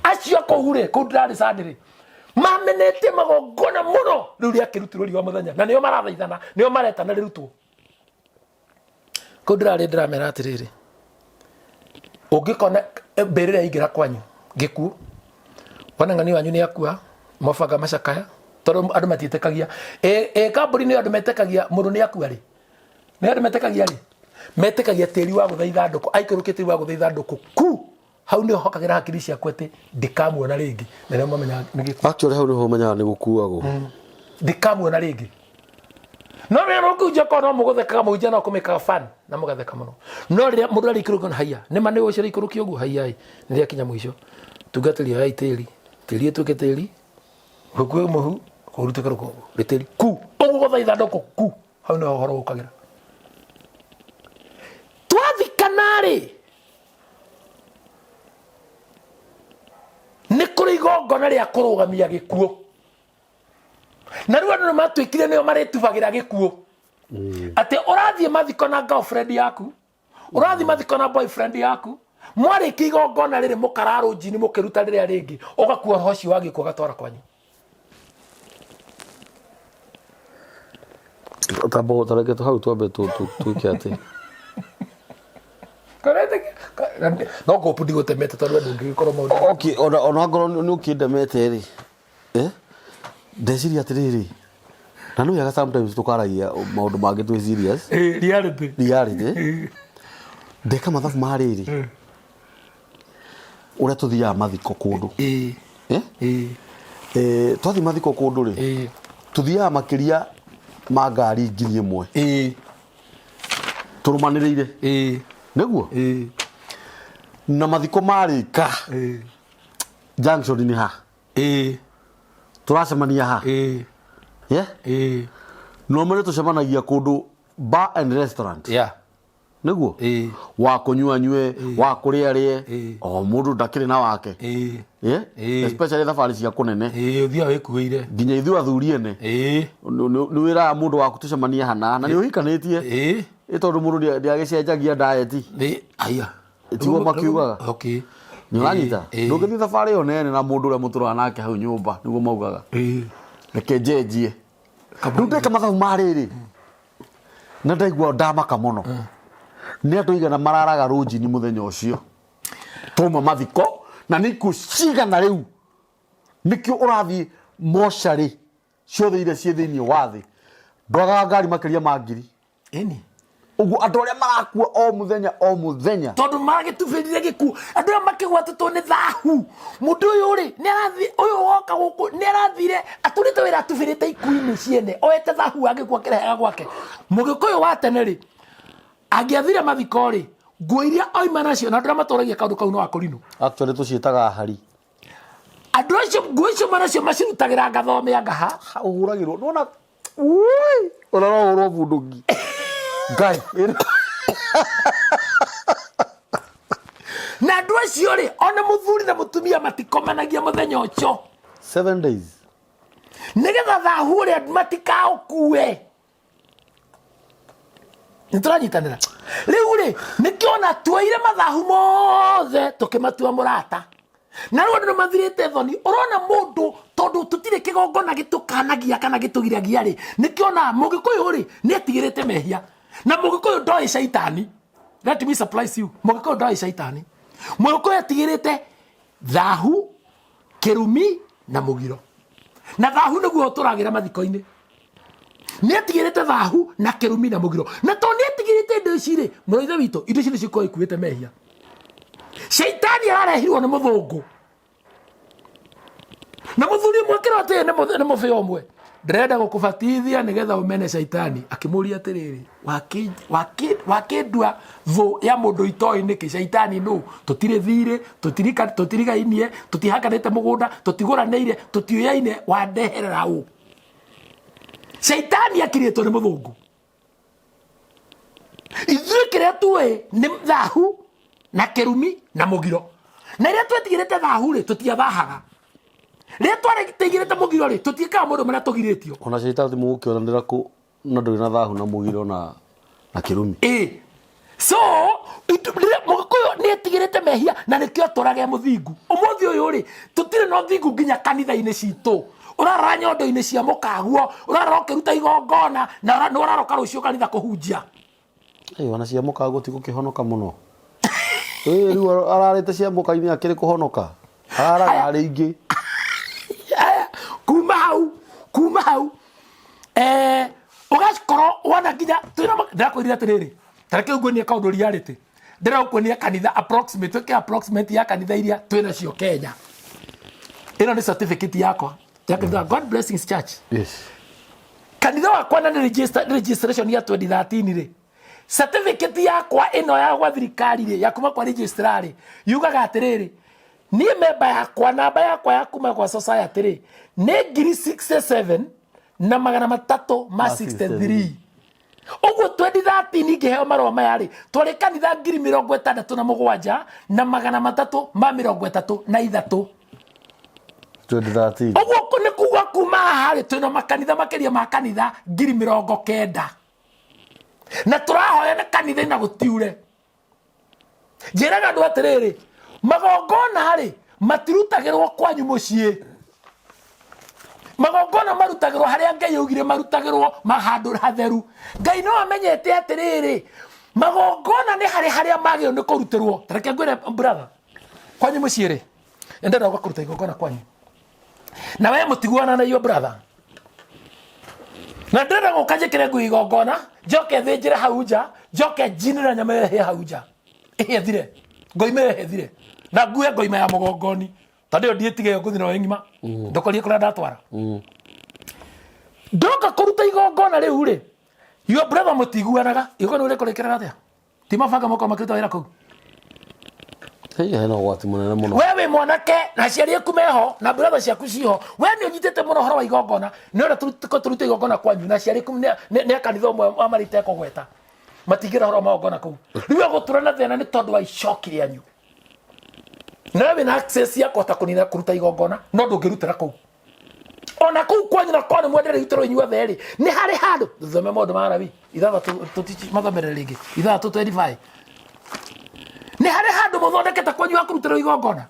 Acio kũu rĩ kũu ndĩrarĩ Sunday rĩ mamenetie magongona mũno rĩu rĩakĩrutirwo riũa mũthenya na nĩo marathaithana nĩo maretana rĩrutwo. Kũu ndĩrarĩ ndĩramera atĩrĩrĩ ũngĩkona mbĩrĩra yaingĩra kwanyu gĩkuũ wona ng'ani wanyu nĩ akua mabanga macakaya tondũ andũ matiĩtĩkagia. Ĩ kambuni nĩ andũ metĩkagia mũndũ nĩ akua rĩ nĩ andũ metĩkagia rĩ metĩkagia tĩri wa gũtha ithandũkũ aikũrũkia tĩri wa gũtha ithandũkũ ku hau nĩho hokagĩra hakiri ciaku atĩ ndikamuona rĩngĩ na nĩho mamenyaga nĩ gĩkuũ. Actually hau nĩho ũmenyaga nĩ gũkuagwo. Ndikamuona rĩngĩ. No rĩrĩa mũkũhunjia korwo no mũgũthekaga mũhunjia no kũmĩkaga fun na mũgatheka mũno. No rĩrĩa mũndũ arĩikũrũkio na haiya nĩ ma nĩ ũcio ũraikũrũkio ũguo haiya ĩ nĩ rĩakinya mũico. Tungatĩri oyai tĩri tĩri ũtuĩke tĩri gũkue mũhu ũrutĩke rũkũngũ rĩ tĩri ku ũguo gũtha ithandũkũ ku hau nĩho ũhoro ũkagĩra. Twathikana rĩ nĩ kũrĩ igongona rĩa kũrũgamia gĩkuũ. Na rĩu andũ nĩ matuĩkire nĩo marĩtubagĩra gĩkuũ. Atĩ ũrathiĩ mathiko na girlfriend yaku, ũrathiĩ mathiko na boyfriend yaku, mwarĩkia igongona rĩrĩ mũkararũ njini mũkĩruta rĩrĩa rĩngĩ, ũgakua roho ũcio wa gĩkuũ ũgatwara kwanyu. Tamba tareke tu hau twambe twĩke atĩ. No ngũpu ndigũtemete tondũ we ndũngĩgĩkorwo maũndũ. Okay, ona angorwo nĩ ũkĩndemete rĩ. Ndeciria atĩrĩrĩ, na nĩ wega sometimes tũkaragia maũndũ mangĩ twĩ serious. Reality. Reality. Ndeka mathabu ma rĩrĩ. Ũrĩa tũthiaga mathiko kũndũ. Twathiĩ mathiko kũndũ rĩ, tũthiaga makĩria ma ngari 1000. Tũrũmanĩrĩire. Nĩguo? Na mathiko marĩka. Junction nĩ ha? Tũracemania ha? Yeah? Normally tũcemanagia kũndũ bar and restaurant. Nĩguo? Wa kũnyua nyue, wa kũrĩa rĩe, o mũndũ ndakĩrĩ na wake. Yeah? Especially thabarĩ cia kũnene. Ũthiaga wĩkuĩire. Nginya ithuĩ athuri ene. Nĩ wĩraga mũndũ waku tũcemanie hana, na nĩ ũhikanĩtie. Ĩ tondũ mũndũ ndĩagĩcenjagia diet. Aya. Tiguo makiugaga. Okay. Nĩ ũranyita? Ndũngĩthiĩ thabarĩ ĩyo nene na mũndũ ũrĩa mũtũraga nake hau nyũmba, nĩguo maugaga. Reke njenjie. Rĩu ndeka mathabu ma rĩrĩ. Na ndaigua ndamaka mũno. Nĩ andũ aigana mararaga rũnjini mũthenya ũcio. Twauma mathiko na nĩ ikuũ cigana rĩu. Nĩkĩo ũrathiĩ mocarĩ ciothe iria ciĩ thĩinĩ wa thĩ. Ndwagaga ngari makĩria ma 1000. Ĩni. Ũguo andũ arĩa marakua o mũthenya o mũthenya. Tondũ magĩtubĩrire gĩkuũ. Andũ aya makĩgwatĩtwo nĩ thahu. Mũndũ ũyũ rĩ, nĩ arathiĩ, ũyũ woka gũkũ, nĩ arathire, atũrĩte wĩra atubĩrĩte ikuũ-inĩ ciene, oete thahu wa gĩkuũ akĩrehaga gwake. Mũgĩkũyũ wa tene rĩ, angĩathire mathiko rĩ, nguo iria oima nacio, na andũ arĩa matũragia kaũndũ kau no akũrinũ. Actually tũciĩtaga hari. Andũ acio nguo icio manacio macirutagĩra ngathome anga ha. Ha, ũhũragĩrwo. Nĩwona, ui, ona no ũhũrwo bunduki. Ngai. Na andũ acio rĩ, ona mũthuri na mũtumia matikomanagia mũthenya ũcio. 7 days. Nĩgetha thahu ũrĩa matikaũkue. Nĩ tũranyitanĩra. Rĩu rĩ, nĩkĩona tuoire mathahu mothe tũkĩmatua mũrata. Na rĩu andũ nĩ mathirĩte thoni. Ũrona mũndũ tondũ tũtirĩ kĩgongona gĩtũkanagia kana gĩtũgiragia rĩ, nĩkĩona mũgĩkũyũ rĩ, nĩ etigĩrĩte mehia. Na mũgĩkũyũ ndoĩ caitani. Let me surprise you. Mũgĩkũyũ ndoĩ caitani. Mũgĩkũyũ etigĩrĩte thahu, kĩrumi na mũgiro. Na thahu nĩguo ũtũragĩra mathiko-inĩ. Nĩ etigĩrĩte thahu na kĩrumi na mũgiro. Na tondũ nĩ etigĩrĩte indo ici rĩ, mũrũ wa ithe witũ, indo ici nĩcio ikoragwo ikuĩte mehia. Caitani ararehirwo nĩ mũthũngũ. Na mũthuri ũmwe akĩrwo atĩrĩ nĩ mũbĩa ũmwe, ndĩrenda gũkũbatithia nĩgetha ũmene caitani. Akĩmũria atĩrĩrĩ, wakĩndua thũ ya mũndũ itoĩ nĩkĩ? Caitani nũ? Tũtirĩ thirĩ, tũtirigainie, tũtihakanĩte mũgũnda, tũtigũranĩire, tũtiũyaine, wandeherera ũ? Caitani akirĩtwo nĩ mũthũngũ. Ithuĩ kĩrĩa tuĩ nĩ thahu na kĩrumi na mũgiro. Na rĩrĩa twetigĩrĩte thahu rĩ, tũtiathahaga. Rĩrĩa twetigĩrĩte mũgiro rĩ, tũtiĩkaga maũndũ marĩa tũgirĩtio. Ona caitani mũgũkĩonanĩra kũ na ndũrĩ na thahu na mũgiro na kĩrumi. Ĩ. So, rĩrĩa mũgĩkũyũ nĩ etigĩrĩte mehia na nĩkĩo atũraga e mũthingu. Ũmũthĩ ũyũ rĩ, tũtirĩ na ũthingu nginya kanitha-inĩ citũ. Ũrarora nyondo-inĩ cia mũkaguo, ũrarora ũkĩruta igongona na nĩ ũraroka rũciũ kanitha kũhunjia. Ĩ, ona cia mũkaguo ti gũkĩhonoka mũno. Ĩ, rĩu ararĩte cia mũka-inĩ akĩrĩ kũhonoka. Araraga arĩ ingĩ. Aya, kuma hau, kuma hau. Ũgakorwo wona nginya twĩna ndĩrakwĩrire atĩrĩrĩ, ta reke nguonie kaũndũ reality. Ndĩrakuonia kanitha approximate, twĩke approximate ya kanitha iria twĩna cio Kenya. Ĩno nĩ certificate yakwa ya kanitha wa God Blessings Church. Yes. Kanitha wakwa na nĩ registration ya 2013 rĩ. Certificate yakwa ĩno ya gwa thirikari rĩ, ya kuma kwa registrar rĩ, yugaga atĩrĩrĩ, niĩ memba yakwa, namba yakwa ya kuma kwa society rĩ, nĩ ngiri 67 na magana matatũ ma 63. Ũguo 2013 ngĩheo marũa maya rĩ, twarĩ kanitha ngiri mĩrongo ĩtandatũ na mũgwanja na magana matatũ ma mĩrongo ĩtatũ na ithatũ. 2013. Ũguo nĩ kuga kuma haha rĩ, twĩna makanitha makĩria ma kanitha ngiri mĩrongo kenda. Na tũrahoya na kanitha na gũtiure. Njĩraga andũ atĩrĩrĩ, magongona rĩ, matirutagĩrwo kwanyu mũciĩ. Magongona marutagĩrwo harĩa Ngai augire marutagĩrwo handũ hatheru. Ngai no amenyete atĩrĩrĩ, magongona nĩ harĩ harĩa magĩrĩirwo nĩ kũrutĩrwo. Ta reke ngwĩre brother, kwanyu mũciĩ rĩ, ndĩrenda gũka kũruta igongona kwanyu. Na we mũtiguana na your brother. Na ndĩrenda gũka njĩkĩre nguo igongona, njoke thĩnjĩre hau nja, njoke njinĩre nyama ĩyo ĩhĩe hau nja. Ĩhĩe thire. Ngoima ĩyo ĩhĩe thire. Na ngue ngoima ya mũgongoni. Tondũ ĩyo ndiĩtige ĩyo ngũthiĩ nayo ng'ima. Ndokorie kũrĩa ndatwara. Ndoka kũruta igongona rĩu rĩ, your brother mũtiguanaga, igongona rĩu rĩkũrĩkĩrĩra atĩa? Ti mabanga mokorwo makĩruta wĩra kũu. Hey, hena ũgwati mũnene mũno. We wĩ mwanake na aciari aku meho na brother ciaku ciho, we nĩ ũnyitĩte mũno ũhoro wa igongona, nĩ ũrĩa tũrute igongona kwanyu na aciari aku nĩ a kanitha ũmwe wa marĩa itekũgweta, matingĩra ũhoro wa magongona kũu. Rĩu egũtũra na thĩna nĩ tondũ wa icoki rĩanyu. Nawe wĩna access ya kũhota kũnina kũruta igongona no ndũngĩrutĩra kũu. Ona kũu kwanyu na kwanyu mwendere rutĩrwo inyuothe rĩ, nĩ harĩ handũ thome maũndũ ma Lawi ithathatũ tũtici mathomerere rĩngĩ ithathatũ 25. Nĩ harĩ handũ mũthondekete kwanyu ha kũrutĩrwo igongona.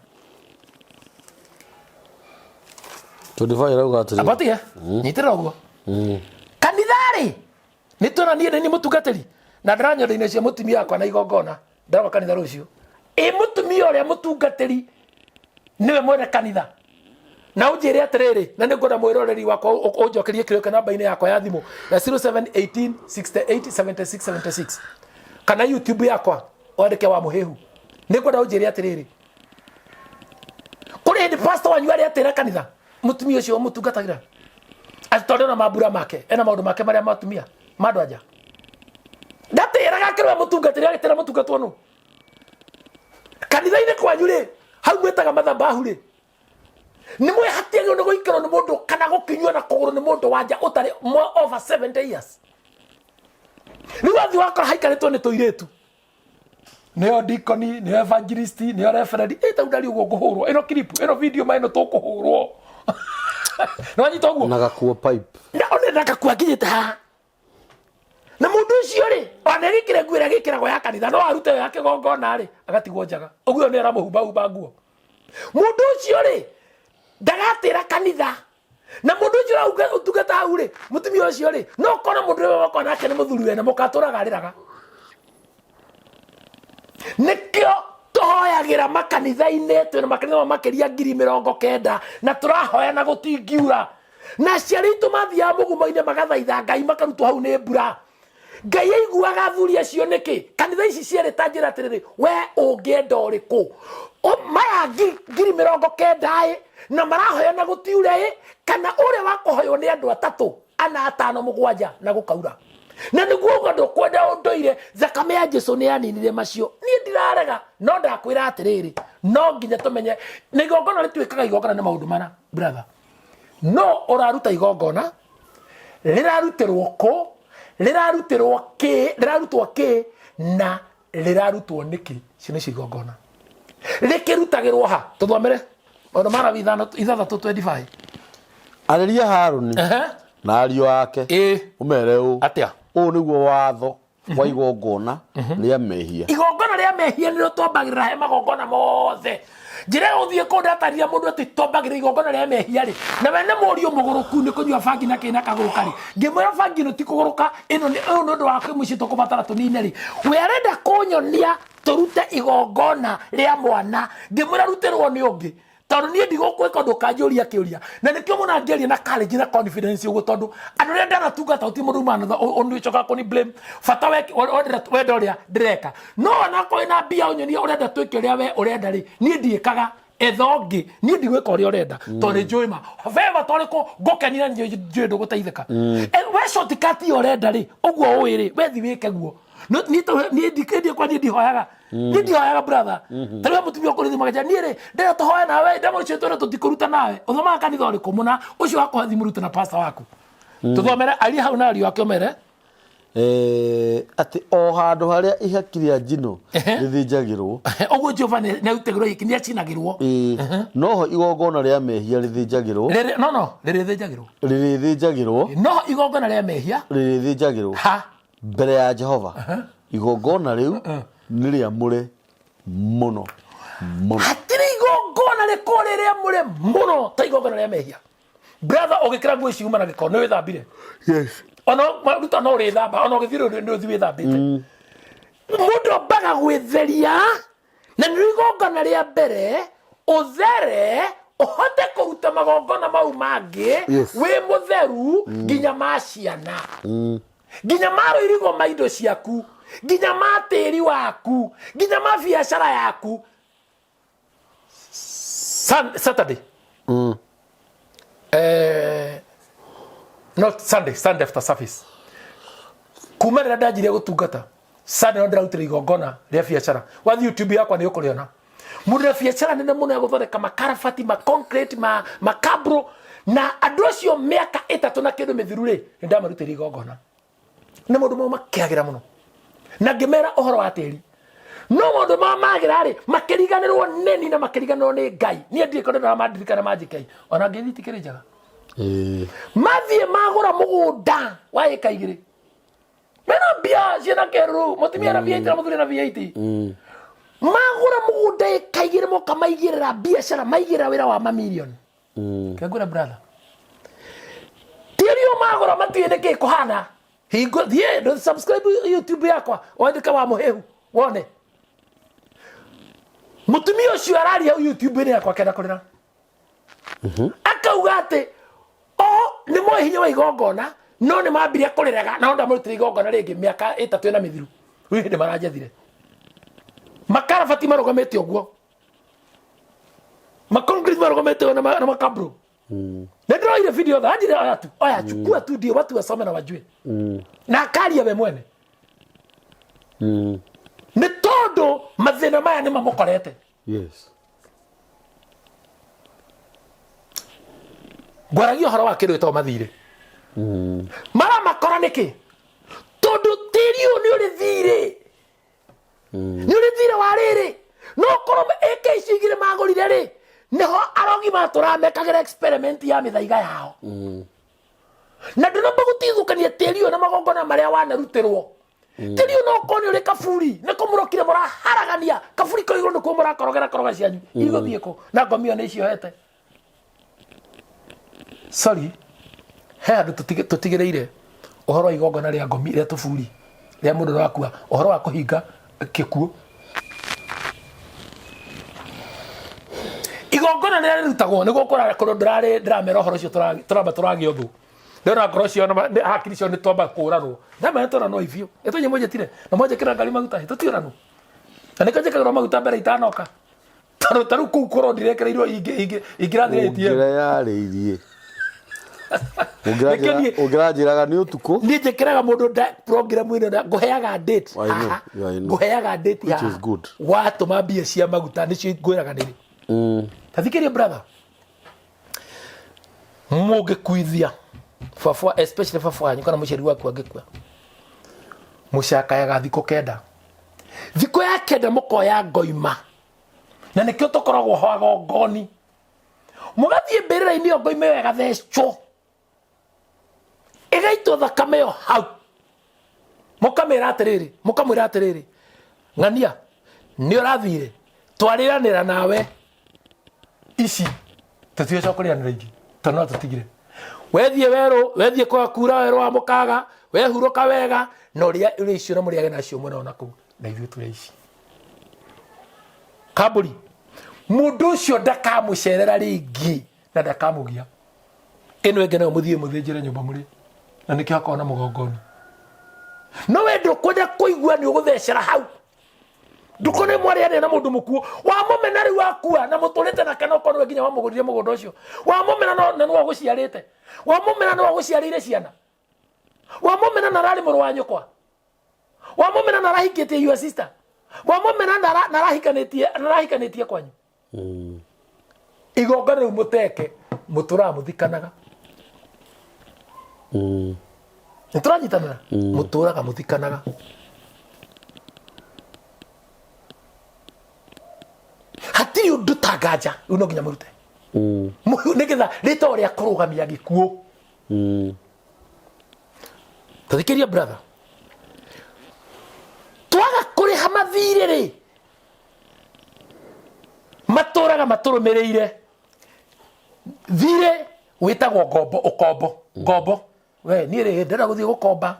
25 ĩrauga atĩrĩ. Amba tige, nyitĩrĩra ũguo. Kanitha rĩ, nĩ twĩna niĩ nĩ niĩ mũtungatĩri na ndĩra nyondo-inĩ cia mũtumia wakwa na igongona ndĩroka kanitha rũciũ. Ĩ mũtumia ũrĩa mũtungatĩri nĩwe mwene kanitha. Na ũnjĩre atĩrĩrĩ, na nĩ ngwenda mwĩroreri wakwa ũnjokerie kĩrĩo kĩa namba-inĩ yakwa ya thimũ ya 0718 68 76 76 kana YouTube yakwa wandĩke wa Mũhĩhu. Nĩ ngwenda ũnjĩre atĩrĩrĩ, kũrĩ hĩndĩ pastor wanyu arĩ atĩra kanitha mũtumia ũcio ũmũtungatagĩra atĩ tondũ ena mambura make, ena maũndũ make marĩa ma atumia ma andũ anja, ndatĩraga akĩrwo mũtungatĩri, agĩtĩra mũtungatwo nũ kanitha-inĩ kwanyu rĩ, hau mwĩtaga mathabahu rĩ, nĩ mwĩhatiagĩrwo nĩ gũikarwo nĩ mũndũ kana gũkinywo na kũgũrũ nĩ mũndũ wanja ũtarĩ more over 70 years. Rĩu wathiĩ wakora haikarĩtwo nĩ tũirĩtu, nĩo dikoni, nĩo evangelist, nĩo reverend. Ĩ tau ndari ũguo ngũhũrwo ĩno clip, ĩno video ma ĩno tũkũhũrwo. Nĩ wanyita ũguo? Na gakuo pipe. Na one na gakuo akinyĩte haha. Na mũndũ ũcio rĩ, ona agĩkĩre nguo ĩrĩa agĩkĩragwo ya kanitha, no arute yo ya kĩgongona rĩ, agatigwo njaga. Ũguo nĩ aramũhumbahumba nguo. Mũndũ ũcio rĩ, ndagatĩra kanitha. Na mũndũ ũcio ũtungata hau rĩ, mũtumia ũcio rĩ, no ũkona mũndũ ũrĩa wakwa nake nĩ mũthuri wene, mũkatũraga arĩraga. Nĩkĩo tũhoyagĩra makanitha-inĩ, twĩna makanitha ma makĩria 90,000, na tũrahoya na gũtingiura. Na aciari aitũ mathiaga mũgumo-inĩ magathaitha Ngai makarutwo hau nĩ mbura. Ngai aiguaga athuri acio nĩkĩ? Kanitha ici cierĩ ta njĩra atĩrĩrĩ, we ũngĩenda ũrĩkũ? Maya 90,000 ĩ, na marahoya na gũtiure ĩ, kana ũrĩa wa kũhoywo nĩ andũ atatũ, ana, atano, mũgwanja na gũkaura. Na nĩguo uga ndũkwenda ũndũire, thakame ya Jesu nĩ yaninire macio. Niĩ ndirarega, no ndakwĩra atĩrĩrĩ, no nginya tũmenye, na igongona rĩtuĩkaga igongona nĩ maũndũ mana, brother. No ũraruta igongona, rĩrarutĩrwo kũ, rĩrarutĩrwo kĩ, rĩrarutwo kĩ, na rĩrarutwo nĩkĩ. Icio nĩcio igongona. Rĩkĩrutagĩrwo ha? Tũthomere maũndũ ma Lawi 6:25. Arĩria Harũni na ariũ ake, ũmere ũũ, Atĩa? Ũũ nĩguo watho wa igongona rĩa mehia. Igongona rĩa mehia nĩrĩo twambagĩrĩra he magongona mothe. Njĩra ĩyo ũthiĩ kũndũ atarĩria mũndũ atĩ twambagĩrĩra igongona rĩa mehia rĩ, na we nĩ mũriũ mũgũrũku nĩ kũnyua bangi na kĩna kagũrũka rĩ, ngĩmwĩra bangi ĩno ti kũgũrũka, ĩno nĩ ũyũ nĩ ũndũ wa kĩmũciĩ tũkũbatara tũnine rĩ, we arenda kũnyonia tũrute igongona rĩa mwana, ngĩmwĩra rutĩrwo nĩ ũngĩ. Tondũ niĩ ndigũkwĩka ũndũ ũkanjũria kĩũria. Na nĩkĩo mũno ngĩaria na courage na confidence ũguo, tondũ andũ arĩa ndanatungata gũtirĩ mũndũ uma na ũcokaga kũni blame. Bata wenda ũrĩa ndĩreka. No onakorwo wĩna mbia ũnyonie ũrenda twĩke ũrĩa we ũrenda rĩ, niĩ ndiĩkaga. Etha ũngĩ, niĩ ndigwĩka ũrĩa ũrenda, tondũ nĩ njũĩ ma. Ve bata ũrĩkũ ngũkenia na njũĩ ndũgũteithĩka. We shortcut ĩyo ũrenda rĩ, ũguo ũĩ rĩ, we thi wĩke guo. No, niĩ ta- niĩ ndiekwa, niĩ ndihoyaga. Niĩ ndihoyaga brother. Ta rĩu mũtumia ũkũrĩ thimũ akanja, niĩ rĩ, ndĩrenda tũhoe nawe, ndamũrĩ ũcio twĩre tũtikũruta nawe. Ũthomaga kanitha ũrĩkũ mũna? Ũcio wakũhe thimũ rute na pastor waku. Tũthomere aria hau na ariũ ake ũmere. Atĩ o handũ harĩa ihaki rĩa njino rĩthĩnjagĩrwo. Ũguo Jehova nĩ arutagĩrwo ihaki, nĩ acinagĩrwo. Noho igongona rĩa mehia rĩthĩnjagĩrwo. Rĩrĩ, no, no, rĩrĩthĩnjagĩrwo. Rĩrĩthĩnjagĩrwo. Noho igongona rĩa mehia. Rĩrĩthĩnjagĩrwo. Ha. Mbere ya Jehova. Igongona rĩu nĩ rĩamũre mũno mũno. Hatirĩ igongona rĩkorwo rĩ rĩamũre mũno ta igongona rĩa mehia. Brother, ũgĩkĩra nguo ici uma na gĩko, nĩ wĩthambire? Yes. Ona maruta no ũrĩthamba, ona ũgĩthiĩ rũĩ nĩ ũthiĩ wĩthambĩte. Mũndũ ambaga gwĩtheria, na nĩ igongona rĩa mbere, ũthere, ũhote kũruta magongona mau mangĩ, wĩ mũtheru, nginya ma ciana. Nginya ma rũirigo ma indo ciaku, nginya ma tĩri waku, nginya ma biacara yaku. Saturday. Not Sunday, Sunday after service. Kuma rĩrĩa ndanjirie gũtungata, Sunday no ndĩrarutĩra igongona rĩa biacara. Wathiĩ YouTube yakwa nĩ ũkũrĩona. Mũndũ na biacara nene mũno ya gũthondeka makarabati, ma concrete, makabro, na andũ acio mĩaka 3 na kĩndũ mĩthiru rĩ, nĩ ndamarutĩire igongona. Na maũndũ mau makĩagĩra mũno. Na ngĩmera ũhoro wa tĩri. No maũndũ ma magĩra rĩ, makĩriganĩrwo nĩ niĩ na makĩriganĩrwo nĩ Ngai. Niĩ ndirĩ kũndũ ndĩramandirikana manjĩke. Ona ngĩthiĩ tikĩrĩ njega. Mathiĩ magũra mũgũnda wa ĩka 2. Mena mbia ciĩna kĩruru, mũtumia na V8 na mũthuri na V8. Magũra mũgũnda ĩka 2 moka maigĩrĩra biacara, maigĩrĩra wĩra wa mamirioni. Kengũra brother. Tĩri ũyũ magũra matiũĩ nĩkĩ kũhana. Hingo thiĩ ndũ subscribe YouTube yakwa, wandĩke wa mũhĩhu wone. Mũtumia ũcio araria hau YouTube-inĩ yakwa akenda kũrĩra. Akauga atĩ o nĩ moĩ hinya wa igongona no nĩ mambirie kũrĩrega na ndamũrutĩra igongona rĩngĩ mĩaka 3 ĩna mĩthiru. Rĩu hĩndĩ maranjethire. Makarabati marũgamĩte ũguo. Makoncrete marũgamĩte na makabro. Nĩ ndĩroire video tha anjire oya tu, oya chukua tu ndio watu wasome na wajue. Na akaria we mwene. Nĩ tondũ mathĩna maya nĩ mamũkorete. Ngwaragia ũhoro wa kĩndũ gĩtagwo mathirĩ. Maramakora nĩkĩ? Tondũ tĩri ũyũ nĩ ũrĩ thirĩ. Nĩ ũrĩ thirĩ wa rĩrĩ. No korwo ĩka icio igĩrĩ magũrire rĩ, nĩho arogi matũraga mekagĩra experiment ya mĩthaiga yao. Na ndũnamba gũtigithũkania tĩri ũyũ na magongona marĩa wanarutĩrwo. Tĩri ũyũ no ũkorwo nĩ ũrĩ kaburi, nĩko mũrokire mũraharagania kaburi kau igũrũ, nĩkuo mũrakorogera koroga cianyu igũthiĩ kũ na ngomi ĩyo nĩ iciohete. Sorry, he handũ tũtigĩrĩire ũhoro wa igongona rĩa ngomi rĩa tũburi rĩa mũndũ ũrĩa wakua, ũhoro wa kũhinga gĩkuũ. Igongona rĩrĩa rĩrutagwo nĩguo kũrĩa ndĩrarĩ ndĩramera ũhoro ũcio tũramba tũragĩa ũthũ. Ndĩrona ngoro ciao na hakiri ciao nĩ twamba kũranwo. Ndamenya tũranwo ibiũ. Ĩtũnye mwenjetire na mwenjekĩra ngari maguta tũtiũranwo. Na nĩkĩo njĩkagĩrwo maguta mbere itanoka. Tondũ ta rĩu kũu korwo ndirekereirwo ingĩrathire ATM. Ũngĩreyarĩirie. Nĩkĩo Ũngĩranjĩraga nĩ ũtukũ. Niĩ njĩkĩraga mũndũ program ĩno na ngũheaga date I know, haha. yeah, I know. Ngũheaga date Which haha. is good. Watũma mbia cia maguta nĩcio ngwĩraga nĩrĩ. Ta thikĩrĩria brother. Mũngĩkuithia baba, especially baba wanyu kana mũciari waku angĩkua, mũcakayaga thikũ 9. Thikũ ya 9 mũkoya ngoima, na nĩkĩo tũkoragwo ho agongoni. Mũgathiĩ mbĩrĩra-inĩ ĩyo ngoima ĩyo ĩgathecwo, ĩgaitwo thakame ĩyo hau. Mũkamĩra atĩrĩrĩ, mũkamwĩra atĩrĩrĩ, ng'ania nĩ ũrathire, twarĩranĩra nawe ici tũtigocoka kũrĩanĩra ingĩ tondũ no tũtigire. Wethiĩ werũ, wethiĩ kwaga kura werũ wa mũkaga, wehurũka wega, na ũrĩa ũrĩa icio na mũrĩage nacio mwena ona kũu, na ithuĩ tũrĩa ici. Kambũri, mũndũ ũcio ndakamũcerera rĩngĩ na ndakamũgia. Ĩno ĩngĩ nayo mũthiĩ mũthĩnjĩre nyũmba mũrĩ, na nĩkĩo hakoragwo na mũgongoni. No we ndũkwenda kũigua nĩ ũgũthecera hau. Ndũkone mwarĩanĩra na mũndũ mũkuũ, wamũmena rĩu akua na mũtũrĩte nake, no korwo nginya wamũgũrire mũgũnda ũcio. Wamũmena na nĩwe ũgũciarĩte. Wamũmena nĩwe ũgũciarĩire ciana. Wamũmena na ararĩ mũrũ wa nyũkwa. Wamũmena na arahikĩtie your sister. Wamũmena na na arahikanĩtie kwanyu. Igongona rĩu mũteke, mũtũraga mũthikanaga. Nĩ tũranyitanĩra? Mũtũraga mũthikanaga. Hatirĩ ũndũ ta nganja, rĩu no nginya mũrute. Nĩgetha rĩtwa rĩa kũrũgamia gĩkuũ. Tathikĩria brother. Twaga kũrĩha mathirĩ rĩ, matũraga matũrũmĩrĩire. Thirĩ wĩtagwo ngombo, ũkombo, ngombo. We niĩ rĩ, ndĩrenda gũthiĩ gũkomba.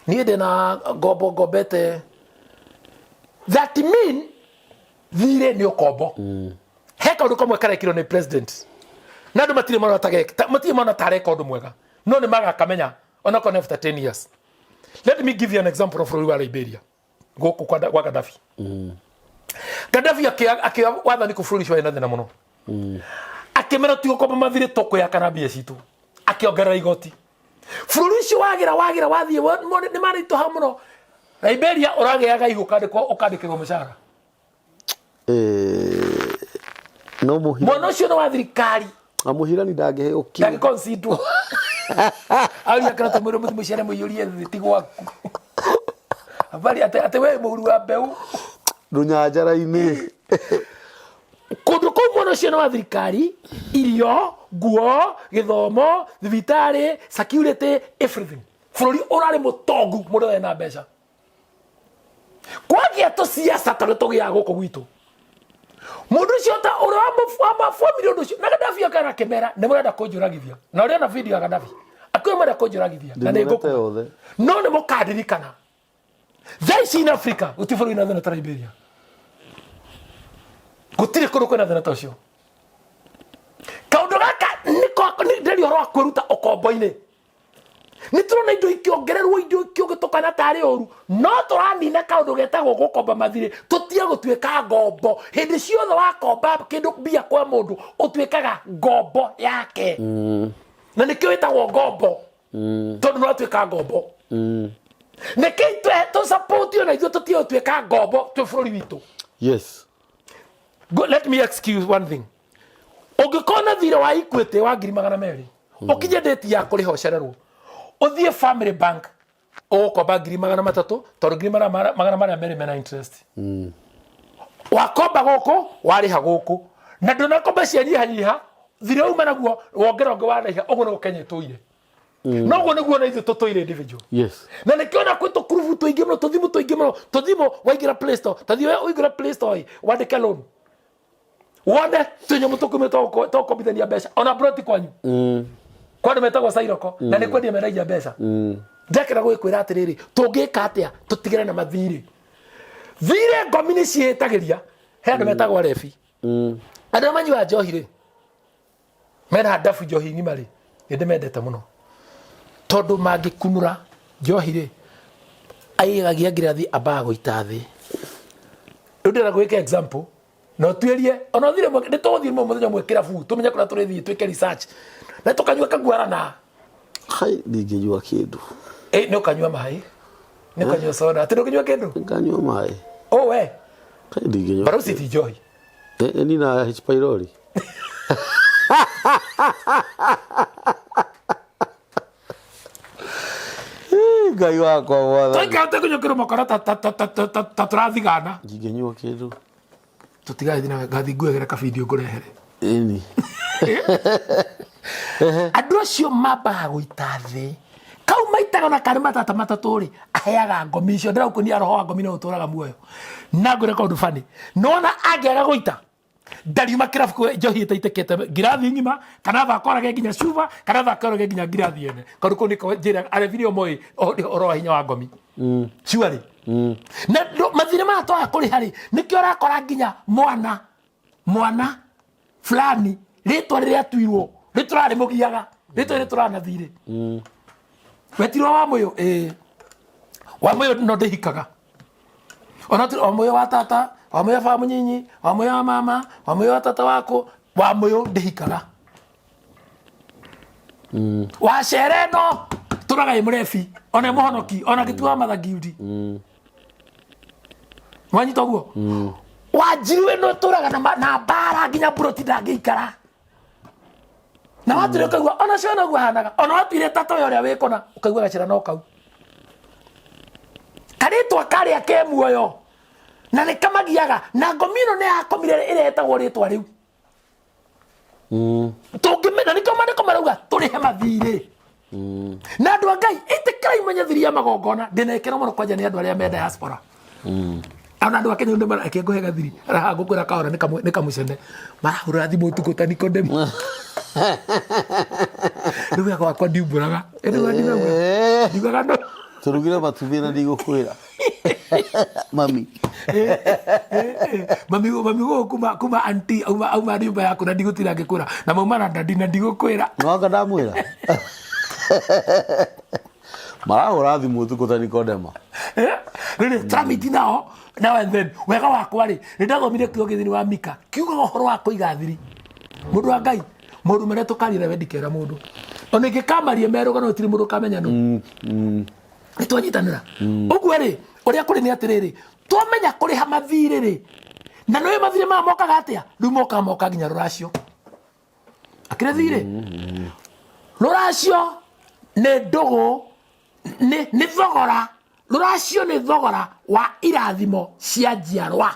Niĩ ndĩna ngombo ngombete. That mean thirĩ nĩ ũkombo. He kaũndũ kamwe karekirwo nĩ president. Na andũ matirĩ mona ta matirĩ mona ta areka ũndũ mwega. No nĩ magakamenya onakorwo nĩ after 10 years. Let me give you an example of bũrũri wa Liberia. Gũkũ kwa Gaddafi. Gaddafi akĩoya wathani kũ bũrũri ũcio warĩ na thĩna mũno. Akĩmera tigũkomba mathirĩ tũkwĩyaka na mbia citũ. Akĩongerera igoti. Bũrũri ũcio wagira wagira wathiĩ nĩ maritũha mũno. Liberia ũragĩaga igũ ũkandĩkĩrwo mũcara. No mũhirani. Mwana ũcio nĩ wa thirikari. Na mũhirani ndangĩheo kĩndũ. Ndangĩconsiderwo. Aria kana tũmwĩre mũthiĩ mũciare mũiyũrie thĩ ti gwaku. Habari atĩ we mũhuru wa mbeũ. Rũnyanjara-inĩ. Kũndũ kũu mwana ũcio nĩ wa thirikari, irio, nguo, gĩthomo, thibitarĩ, security, everything. Bũrũri ũrarĩ mũtongu mũndũ ena mbeca. Kwagĩa tũciaca tondũ tũgĩaga gũkũ gwitũ. Mũndũ ũcio ta ũrĩa wa mabomire ũndũ ũcio, na Gaddafi akera akĩmera, nĩ mũrenda kũnjũragithia. Na ũrĩa na video ya Gaddafi. Akĩoya mũrenda kũnjũragithia, na nĩ Ndĩmuonete ngũkua. yothe. No nĩ mũkandirikana. Thaa ici in Africa, gũtirĩ bũrũri na thĩna ta Liberia. Gũtirĩ kũndũ kwĩna thĩna ta ũcio. Kaũndũ gaka nĩko ndĩri ũhoro wa kwĩruta ũkombo-inĩ. Nĩ tũrona indo ikĩongererwo, indo ikĩũgĩtũkana tarĩ ũru, no tũranina kaũndũ getagwo gũkomba mathirĩ. Tũtige gũtuĩka ngombo. Hĩndĩ ciothe wakomba kĩndũ mbia kwa mũndũ, ũtuĩkaga ngombo yake. Na nĩkĩo wĩtagwo ngombo. Tondũ nĩ watuĩka ngombo. Nĩkĩ tũ support ona ithuĩ tũtige gũtuĩka ngombo twĩ bũrũri witũ? Yes. Go, let me excuse one thing. Ũngĩkorwo na thirĩ wa Equity wa ngiri magana merĩ, ũkinye date ya kũrĩha ũcererwo, ũthiĩ Family Bank ũgũkomba ngiri magana matatũ, tondũ ngiri magana marĩa merĩ mena interest. Wakomba gũkũ, warĩha gũkũ. Na ndũnakomba cianyihanyiha, thirĩ wauma naguo, wongerera ũngĩ warĩha, ũguo nĩguo Kenya ĩtũire. Noguo nĩguo na ithuĩ tũtũire individual. Na nĩkĩo na kwĩ tũkurubu tũingĩ mũno, tũthimũ tũingĩ mũno, tũthimũ waingĩra Play Store, ta thiĩ ũingĩre Play Store ĩ, wandĩke loan, wone tũnyamũ tũkumĩ tũkũmbithania mbeca ona broti kwanyu kwa andũ metagwo cairoko na nĩ kwendia mendagia mbeca. Ndekera gwĩkwĩra atĩrĩrĩ, tũngĩka atĩa tũtigane na mathirĩ? Thirĩ ngomi nĩ ciĩtagĩria. He andũ metagwo arebi, andũ arĩa manyuaga njohi rĩ, mena ndabu njohi ng'ima rĩ, nĩ ndĩmendete mũno tondũ mangĩkunũra njohi rĩ, aigagia ngirathi, ambaga gũita thĩ. Rĩu ndĩrenda gwĩka example na ũtuĩrie ona ũthire nĩ tũgũthiĩ mũthenya ũmwe kĩrabu, tũmenye kũrĩa tũrĩthiĩ, twĩke research na tũkanyua kaguarana. Hai, ndingĩnyua kĩndũ. Ĩ, nĩ ũkanyua maĩ, nĩ ũkanyua soda, atĩ ndũkĩnyua kĩndũ? Nganyua maĩ. O we. Kai, ndingĩnyua. Baruci ti njohi. Nina H pylori. Ĩ, Ngai wakwa mwathani. Twaikara tũkĩnyua kĩrũmo kora ta tũrathigana. Ndingĩnyua kĩndũ. Tũtigathiĩ na ngathi nguegere kabidio ngũrehere. Ĩni. Andũ acio mambaga gũita thĩ kau maitaga na karĩ matata matatũ rĩ, aheaga ngomi icio. Ndĩrakuonia roho wa ngomi no ũtũraga muoyo. Na ngwĩre kaũndũ bani, nona angĩaga gũita ndariuma kĩrabu kũ njohi ĩtaitĩkĩte ngirathi ng'ima, kana thakorage nginya cuba, kana thakorage nginya ngirathi ene. Kaũndũ kau nĩko njĩra arebi nĩo moĩ ũhoro wa hinya wa ngomi cuarĩ na mathirĩ maya twaga kũrĩha rĩ, nĩkĩo ũrakora nginya mwana fulani rĩtwa rĩrĩa atuirwo rĩtũrarĩ mũgiaga, rĩtwa rĩrĩa tũrana thirĩ. Wetirwo wa mũyũ, ĩĩ wa mũyũ, no ndĩhikaga ona tu wa mũyũ wa tata, wa mũyũ wa baba mũnyinyi, wa mũyũ wa mama, wa mũyũ wa tata waku, wa mũyũ ndĩhikaga. Wa cere no tũraga ĩ mũrebi ona ĩ mũhonoki ona gĩtua wa mathangiundi. Wanyita ũguo wanjiru ĩno tũraga na mbara nginya mburoti ndangĩikara na watuire ũkaigua ona ciana ũguo hanaga, ona watuire tata ũyũ ũrĩa wĩkona ũkaigua gacĩra no kau karĩtwa karĩa ke muoyo na nĩ kamagiaga. Na ngomi ĩno nĩ yakomire ĩrĩa ĩtagwo rĩtwa rĩu tũngĩmenya. Nĩkĩo maandĩko marauga tũrĩhe mathirĩ. Na andũ a Ngai, ĩtĩkĩrai menye thiri ya magongona. Ndĩna ĩkĩro mũno kwanja nĩ andũ arĩa me diaspora, ona andũ a Kenya nĩ marake ngũhe gathiri araha ngũkwĩra kahora nĩ kamũcene marahũra thimũ ũtukũ ta Nikodemu. Rĩu wega wakwa ndiumbũraga, rĩu ndiugaga ndiugaga no. Tũrugire matumbĩ na ndigũkwĩra mami. Mami, mami gũkũ kuma anti auma nyũmba yaku na ndigũtira ngĩkwĩra, na mauma na ndadi na ndigũkwĩra. Nwanga ndamwĩra marahũra thimũ ũtukũ ta Nikodema. Rĩrĩ tramiti nao now and then. Wega wakwa rĩ, nĩ ndathomire kiugo gĩthini wa Mika kiugaga ũhoro wa kũiga thiri. Mũndũ wa Ngai, maũndũ marĩa tũkaria nawe ndikera mũndũ, ona ingĩkamaria merũgano gũtirĩ mũndũ ũkamenya nũ. Nĩ twanyitanĩra ũguo rĩ, ũrĩa kũrĩ nĩ atĩrĩrĩ, twamenya kũrĩha mathirĩ rĩ, na nĩũĩ mathirĩ maya mokaga atĩa? Rĩu mokaga moka nginya rũracio akĩrĩ thirĩ. Rũracio nĩ ndũgũ, nĩ thogora. Rũracio nĩ thogora wa irathimo cia njiarwa.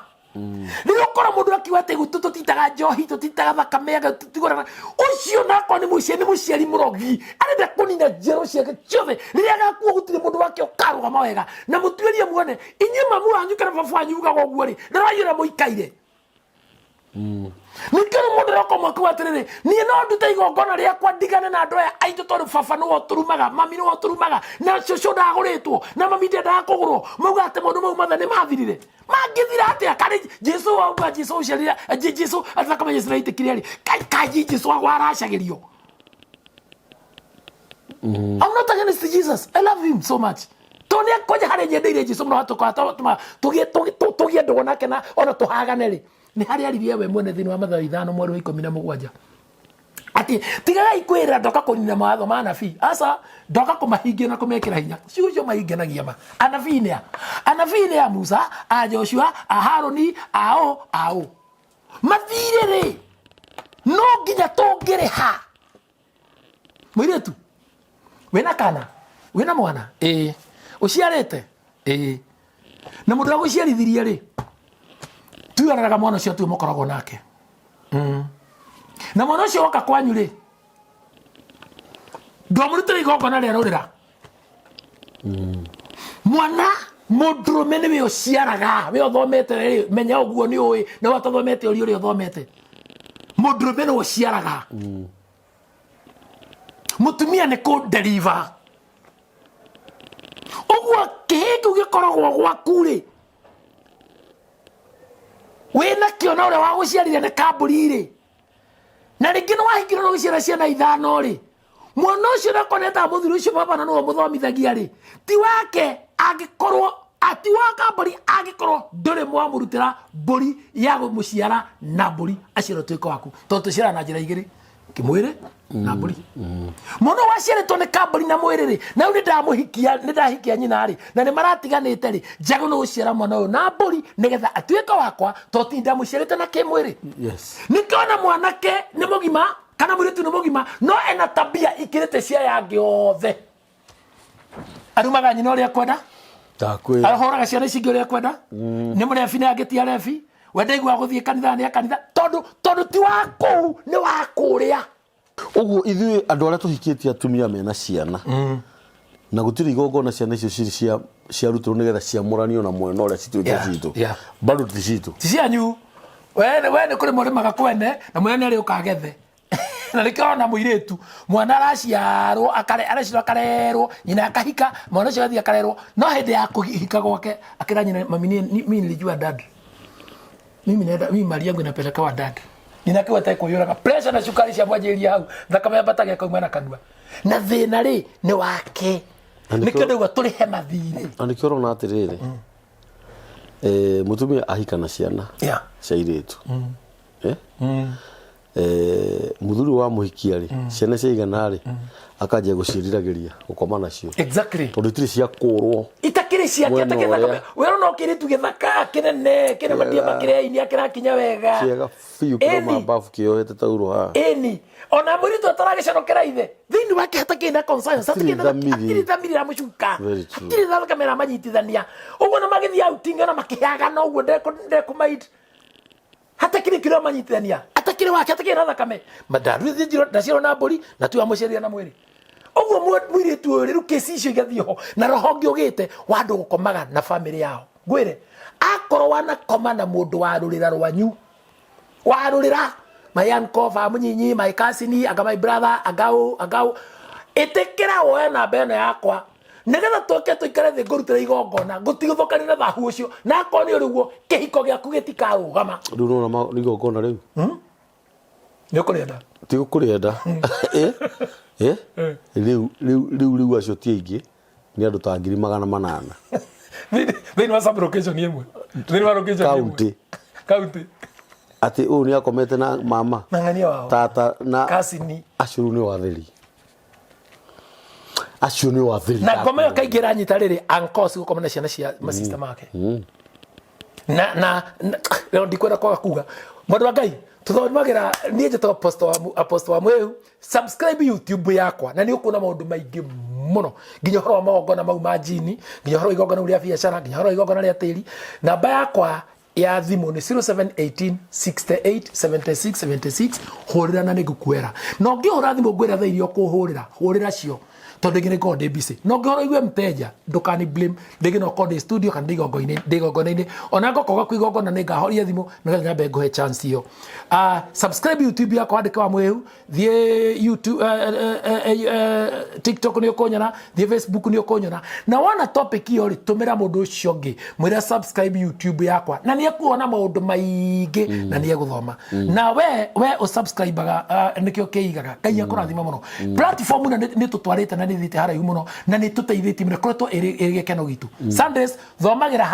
Rĩrĩa ũkora mũndũ akiuga atĩ gwitũ tũtitaga njohi, tũtitaga thakame, anga tũtigũraga ũcio, nakorwo nĩ mũciari, nĩ mũciari mũrogi arenda kũnina njiarwa ciake ciothe. Rĩrĩa agakua gũtirĩ mũndũ wake ũkarũgama wega. Na mũtuĩrie muone inyuĩ mamu wanyu kana baba wanyu ugaga ũguo rĩ, rorai ũrĩa mũikaire. Nĩkĩo rĩu mũndũ aroka ũmwe akiuga atĩrĩrĩ, niĩ no ndute igongona rĩakwa ndigane na andũ aya aitũ, tondũ baba nĩwe ũtũrumaga, mami nĩwe ũtũrumaga, na cũcũ ndagũrĩtwo, na mami ndendaga kũgũrwo. Mauga atĩ maũndũ mau mothe nĩ mathirire. Mangĩthira atĩa karĩ Jesu wauga Jesu ũciarire Jesu atĩ thakame Jesu ĩraitĩkire rĩ, kai Jesu agwa aracagĩrio. I'm not against Jesus. I love him so much. To nĩ kwanja harĩa nyendeire Jesu mũno hatũka tũgĩe ndũgũ nake na ona tũhagane rĩ, nĩ harĩa aririe we mwene thĩinĩ wa Mathayo 5 mweri wa 17 atĩ tigagai kwĩrĩra ndoka kũnina mawatho ma anabii. Aca, ndoka kũmahingia na kũmekĩra hinya. Ciugo icio maingenagia ma. Anabii nĩ a? Anabii nĩ a Musa, a Joshua, a Haruni, a ũ a ũ. Mathirĩ rĩ, no nginya tũngĩrĩha. Mũirĩtu wĩna kana wĩna mwana, ĩĩ ũciarĩte, ĩĩ na mũndũ agũciarithirie rĩ, tuararaga mwana ũcio tuĩ mũkoragwo nake. Na mwana ũcio woka kwanyu rĩ, Ndwamũrutĩra igongona rĩa rũrĩra. Mwana mũndũrũme nĩwe ũciaraga, we ũthomete rĩ, menya ũguo nĩ ũĩ, na we ũtathomete ũria ũrĩa ũthomete. Mũndũrũme nĩwe ũciaraga. Mũtumia nĩ kũ-deliver. Ũguo kĩhĩĩ kĩu gĩkoragwo gwaku rĩ, wĩna kĩo na ũrĩa wagũciarire nĩ kambũri rĩ, na rĩngĩ nĩ wahingirwo na gũciara ciana ithano rĩ, mwana ũcio nakonetaga mũthuri ũcio baba na nĩwe mũthomithagia rĩ, ti wake angĩkorwo ti wa kambũri angĩkorwo ndũrĩ mwamũrutĩra mbũri ya kũmũciara na mbũri aciarwo tuĩke waku, tondũ tũciaraga na njĩra igĩrĩ, kĩmwĩrĩ na mbũri. Mwana waciarĩtwo nĩ kambũri na mwĩrĩ rĩ, na rĩu nĩndamũhikia, nĩndahikia nyina rĩ, na nĩ maratiganĩte rĩ, njagũ nĩ gũciara mwana ũyũ na mbũri nĩgetha atuĩke wakwa, tondũ ti ndamũciarĩte na kĩmwĩrĩ. Nĩkĩo ona mwanake nĩ mũgima kana mũirĩtu nĩ mũgima, no ena tabia ikĩrĩte cia aya angĩ othe. Arumaga nyina ũrĩa ekwenda, Ndakwĩra. Ahũraga ciana ici ingĩ ũrĩa ekwenda, nĩ mũrebi na angĩ ti arebi, we ndaiguaga gũthiĩ kanitha nĩ kanitha, tondũ ti wa kũu, nĩ wa kũrĩa. Ũguo ithuĩ andũ arĩa tũhikĩtie atumia mena ciana, na gũtirĩ igongona ciana icio cirĩ ciarutirwo nĩgetha ciamũranio na mwena ũrĩa cituĩke citũ. Bado ti citũ. Ti cianyu. We nĩ kũrĩma ũrĩmaga kwene, na mwene nĩ arĩ ũkagethe. Na nĩkĩo ũrona mũirĩtu, mwana araciarwo, araciarwo akarerwo, nyina akahika, mwana ũcio agathiĩ akarerwo, no hĩndĩ ya kũhika gwake, akĩra nyina, mami, mimi nilijua dad. Mimi naenda, mimi mali yangu inapeleka wa dad. Nyina akĩgweta kwĩyũraga, pressure na cukari ciamwanjĩrĩria hau, thakame yambataga ĩkauma na kanua. Na thĩna rĩ, nĩ wake. Na nĩkĩo Nĩkĩo ndauga tũrĩhe mathirĩ. Na nĩkĩo ũrona atĩrĩrĩ, mũtumia ahika na ciana cia airĩtu. Mũthuri wa mũhikia rĩ, ciana ciaigana rĩ, akanjia gũciĩriragĩria gũkoma nacio. Tondũ itirĩ cia kũrwo. Itakĩrĩ ciake, Mwena atakĩrĩ ũrĩa. thakame. We ũrona o kĩirĩtu gĩthaka, kĩnene, kĩna matia makĩrĩa-inĩ, akĩrakinya wega. Kĩega biũ, kĩroma mbabu kĩohete taurũ haha. Ĩni. Ona mũirĩtu ataragĩconokera ithe, thĩinĩ wake hatakĩrĩ na conscience, Hatirĩ hatikĩrĩ na thamiri. hatirĩ thamiri ĩramũcuka. Very true. Hatirĩ thakame ĩramanyitithania. Ũguo na magĩthiĩ outing ona makĩhagana ũguo ndekũmaid. Hatakĩrĩ kĩrĩa manyitithania, atakĩrĩ wake, atakĩrĩ na thakame. Ndaruithie ndaciarwo na mbũri, na tiwe wamũciarire na mwĩrĩ. Ũguo mũirĩtu ũyũ rĩu kesi icio igathiĩ ho, na roho ũngĩ ũgĩte wa andũ gũkomaga na bamĩrĩ yao. Ngwĩre, akorwo wanakoma na mũndũ wa rũrĩra rwanyu, wa rũrĩra, my uncle, baba mũnyinyi, my cousin, anga my brother, angau, angau, ĩtĩkĩra woe namba ĩno yakwa, nĩgetha tũke tũikare thĩ ngũrutĩra igongona, ngũtigithũkanie na thahu ũcio, na akorwo nĩ ũrĩ ũguo, kĩhiko gĩaku gĩtikarũgama. Rĩu nĩwona igongona rĩu? Nĩ ũkũrĩenda? Ti gũkũrĩenda. Rĩu, rĩu, rĩu, rĩu acio ti aingĩ, nĩ andũ ta ngiri magana manana. Thĩinĩ wa sub location ĩmwe. Thĩinĩ wa location ĩmwe. County. County. Atĩ ũyũ nĩ akomete na mama. Na ng'ania wao. Tata na Cousin. Acio rĩu nĩ watheri. Acio nĩ watheri. Na ngoma ĩyo kaingĩ ĩranyita rĩrĩ uncles gũkoma na ciana cia masista make. Na, na, na, leo ndikwenda kwaga kuga. Mwendwa wa Ngai, tũthomagĩra niĩ njĩtagwo Apostle wa Apostle wa Mwĩhu. Subscribe YouTube yakwa na nĩ ũkuona maũndũ maingĩ mũno, nginya ũhoro wa magongona mau ma njini, nginya ũhoro wa igongona rĩu rĩa biacara, nginya ũhoro wa igongona rĩa tĩri. Namba yakwa ya thimũ nĩ 0718 68 76 76. Hũrĩra na nĩngũkuoera. Na ũngĩhũra thimũ ngwĩra thaa iria ũkũhũrĩra, hũrĩra cio, tondũ rĩngĩ nĩngorwo ndĩ busy. Na ũngĩhũra ũigue mteja, ndũkani blame, rĩngĩ no ũkorwo ndĩ studio kana ndĩ igongona-inĩ, ndĩ igongona-inĩ. Ona ngoka gwaku igongona nĩngahoria thimũ nĩgetha nyambe ngũhe chance ĩyo. Subscribe YouTube yakwa, wandĩke wa Mwĩhu, thiĩ YouTube, TikTok nĩ ũkũnyona, thiĩ Facebook nĩ ũkũnyona. Na wona topic ĩyo rĩ, tũmĩra mũndũ ũcio ũngĩ, mwĩre subscribe YouTube yakwa, na nĩ ekuona maũndũ maingĩ na nĩ egũthoma. Na we ũsubscribaga, nĩkĩo kĩigaga. Ngai akũrathime mũno. Platform ĩno nĩ tũtwarĩte na nĩ ĩthiĩte haraihu mũno, na nĩ tũteithĩtie mũno, ĩkoretwo ĩrĩ gĩkeno gitũ. Sundays thomagĩra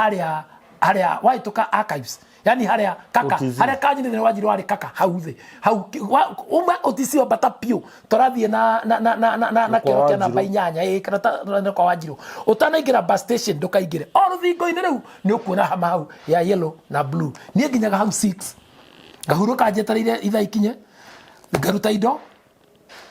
harĩa wahĩtũka archives. Yani harĩa kaka, OTC. harĩa kanyi nĩ wanjirwo warĩ kaka hau thĩ. Hau uma OTC wambata piũ. Tũrathiĩ na, na, na, na, na, na, na Kwa kĩoro kĩa namba Wanjirũ. inyanya, kana ta, na, na kwa Wanjirũ. Ũtanaingĩra bus station ndũkaingĩre. O rũthingo-inĩ rĩu nĩ ũkuona hama hau ya yellow na blue. Niĩ nginyaga hau 6. Ngahurũka njetereire ithaa ikinye. Ngaruta indo.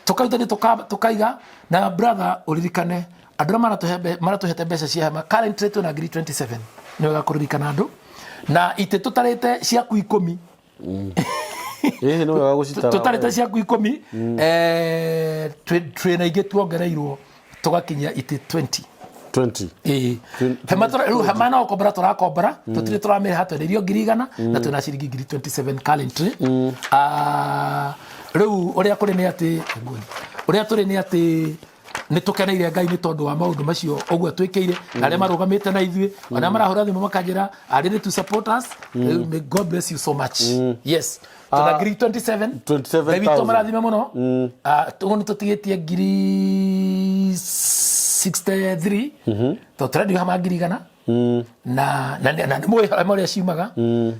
Tũkaruta indo tũkaiga. Na brother ũririkane andũ arĩa maratũhete mbeca cia hema currently twĩna ngiri 27. Nĩ wega kũririkana andũ. Na itĩ tũtarĩte ciaku 10. Ĩĩ, nĩ wega gũcitara. Tũtarĩte ciaku 10, twĩ na ingĩ tuongereirwo tũgakinyia itĩ 20. 20. Ĩĩ. Hema rĩu hema no gũkombora tũrakombora, tũtirĩ tũramĩrĩha, twenderio 100,000 na twĩna ciringi 27,000 currently. Ah, rĩu ũrĩa kũrĩ nĩ atĩ ũrĩa tũrĩ nĩ atĩ nĩ tũkeneire Ngai nĩ tondũ wa maũndũ macio ũguo twĩkĩire na arĩa marũgamĩte na ithuĩ, ona arĩa marahũra thimũ makanjĩra are ready to support us. Rĩu may God bless you so much. Yes, tuna 27,000. 27,000. Ngai witũ amũrathime mũno. Ah, ũguo nĩ tũtigĩtie 63,000 tondũ tũrendio hama 100,000 na nĩ mũĩ hema ũrĩa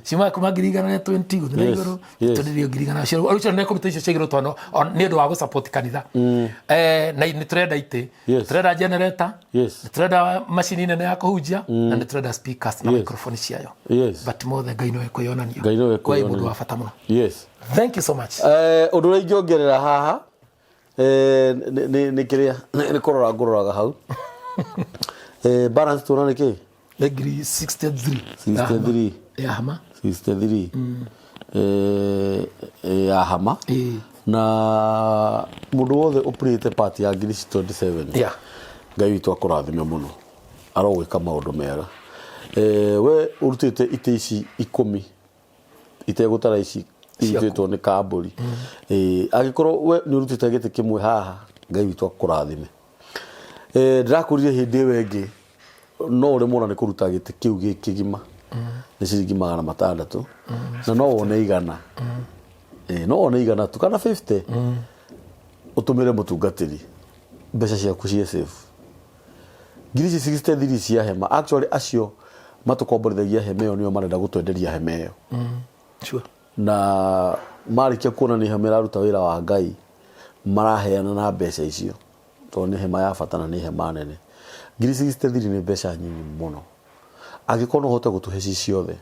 ciumaga kuma 120,000 gũthiĩ na igũrũ. Tũrendio 100,000 cio rĩu cio nĩ komite icio ciagĩrĩirwo tondũ nĩ ũndũ wa gũsupport kanitha. Na nĩ tũrenda itĩ, tũrenda generator, nĩ tũrenda macini nene ya kũhunjia na nĩ tũrenda speakers na microphone ciayo. But mothe Ngai nĩwe kwĩyonania. Ngai nĩwe Kwĩ kwĩyonania. mũndũ wa bata mũno. Thank you so much. Ũndũ ũrĩa ingĩongerera haha nĩ kĩrĩa nĩ kũrora ngũroraga hau. Balance tuona nĩ kĩ? Nĩ 63,000. 63. Ya hama. 63 ya hama. Na mũndũ wothe ũpurĩte part ya 27,000, Ngai witũ akũrathime mũno, arogwĩka maũndũ mega. We ũrutĩte itĩ ici 10 itegũtara ici irutĩtwo nĩ kambũri. Angĩkorwo we nĩ ũrutĩte gĩtĩ kĩmwe haha, Ngai witũ akũrathime. Ndĩrakũrire hĩndĩ ĩyo ĩngĩ no ũremwo na nĩ kũruta gĩtĩ kĩu gĩ kĩgima nĩ ciringi 600, na no wone 100, no wone 100 tu kana 50 ũtũmĩre mũtungatĩri mbeca ciaku ciĩ safe. 63,000 cia hema, actually acio matũkomborithagia hema ĩyo nĩo marenda gũtwenderia hema ĩyo. Na marĩkia kuona nĩ hema ĩraruta wĩra wa Ngai, maraheana na mbeca icio tondũ nĩ hema ya bata na nĩ hema nene. 63,000 nĩ mbeca nyinyi mũno. Angĩkorwo no ũhote gũtũhe ci ciothe,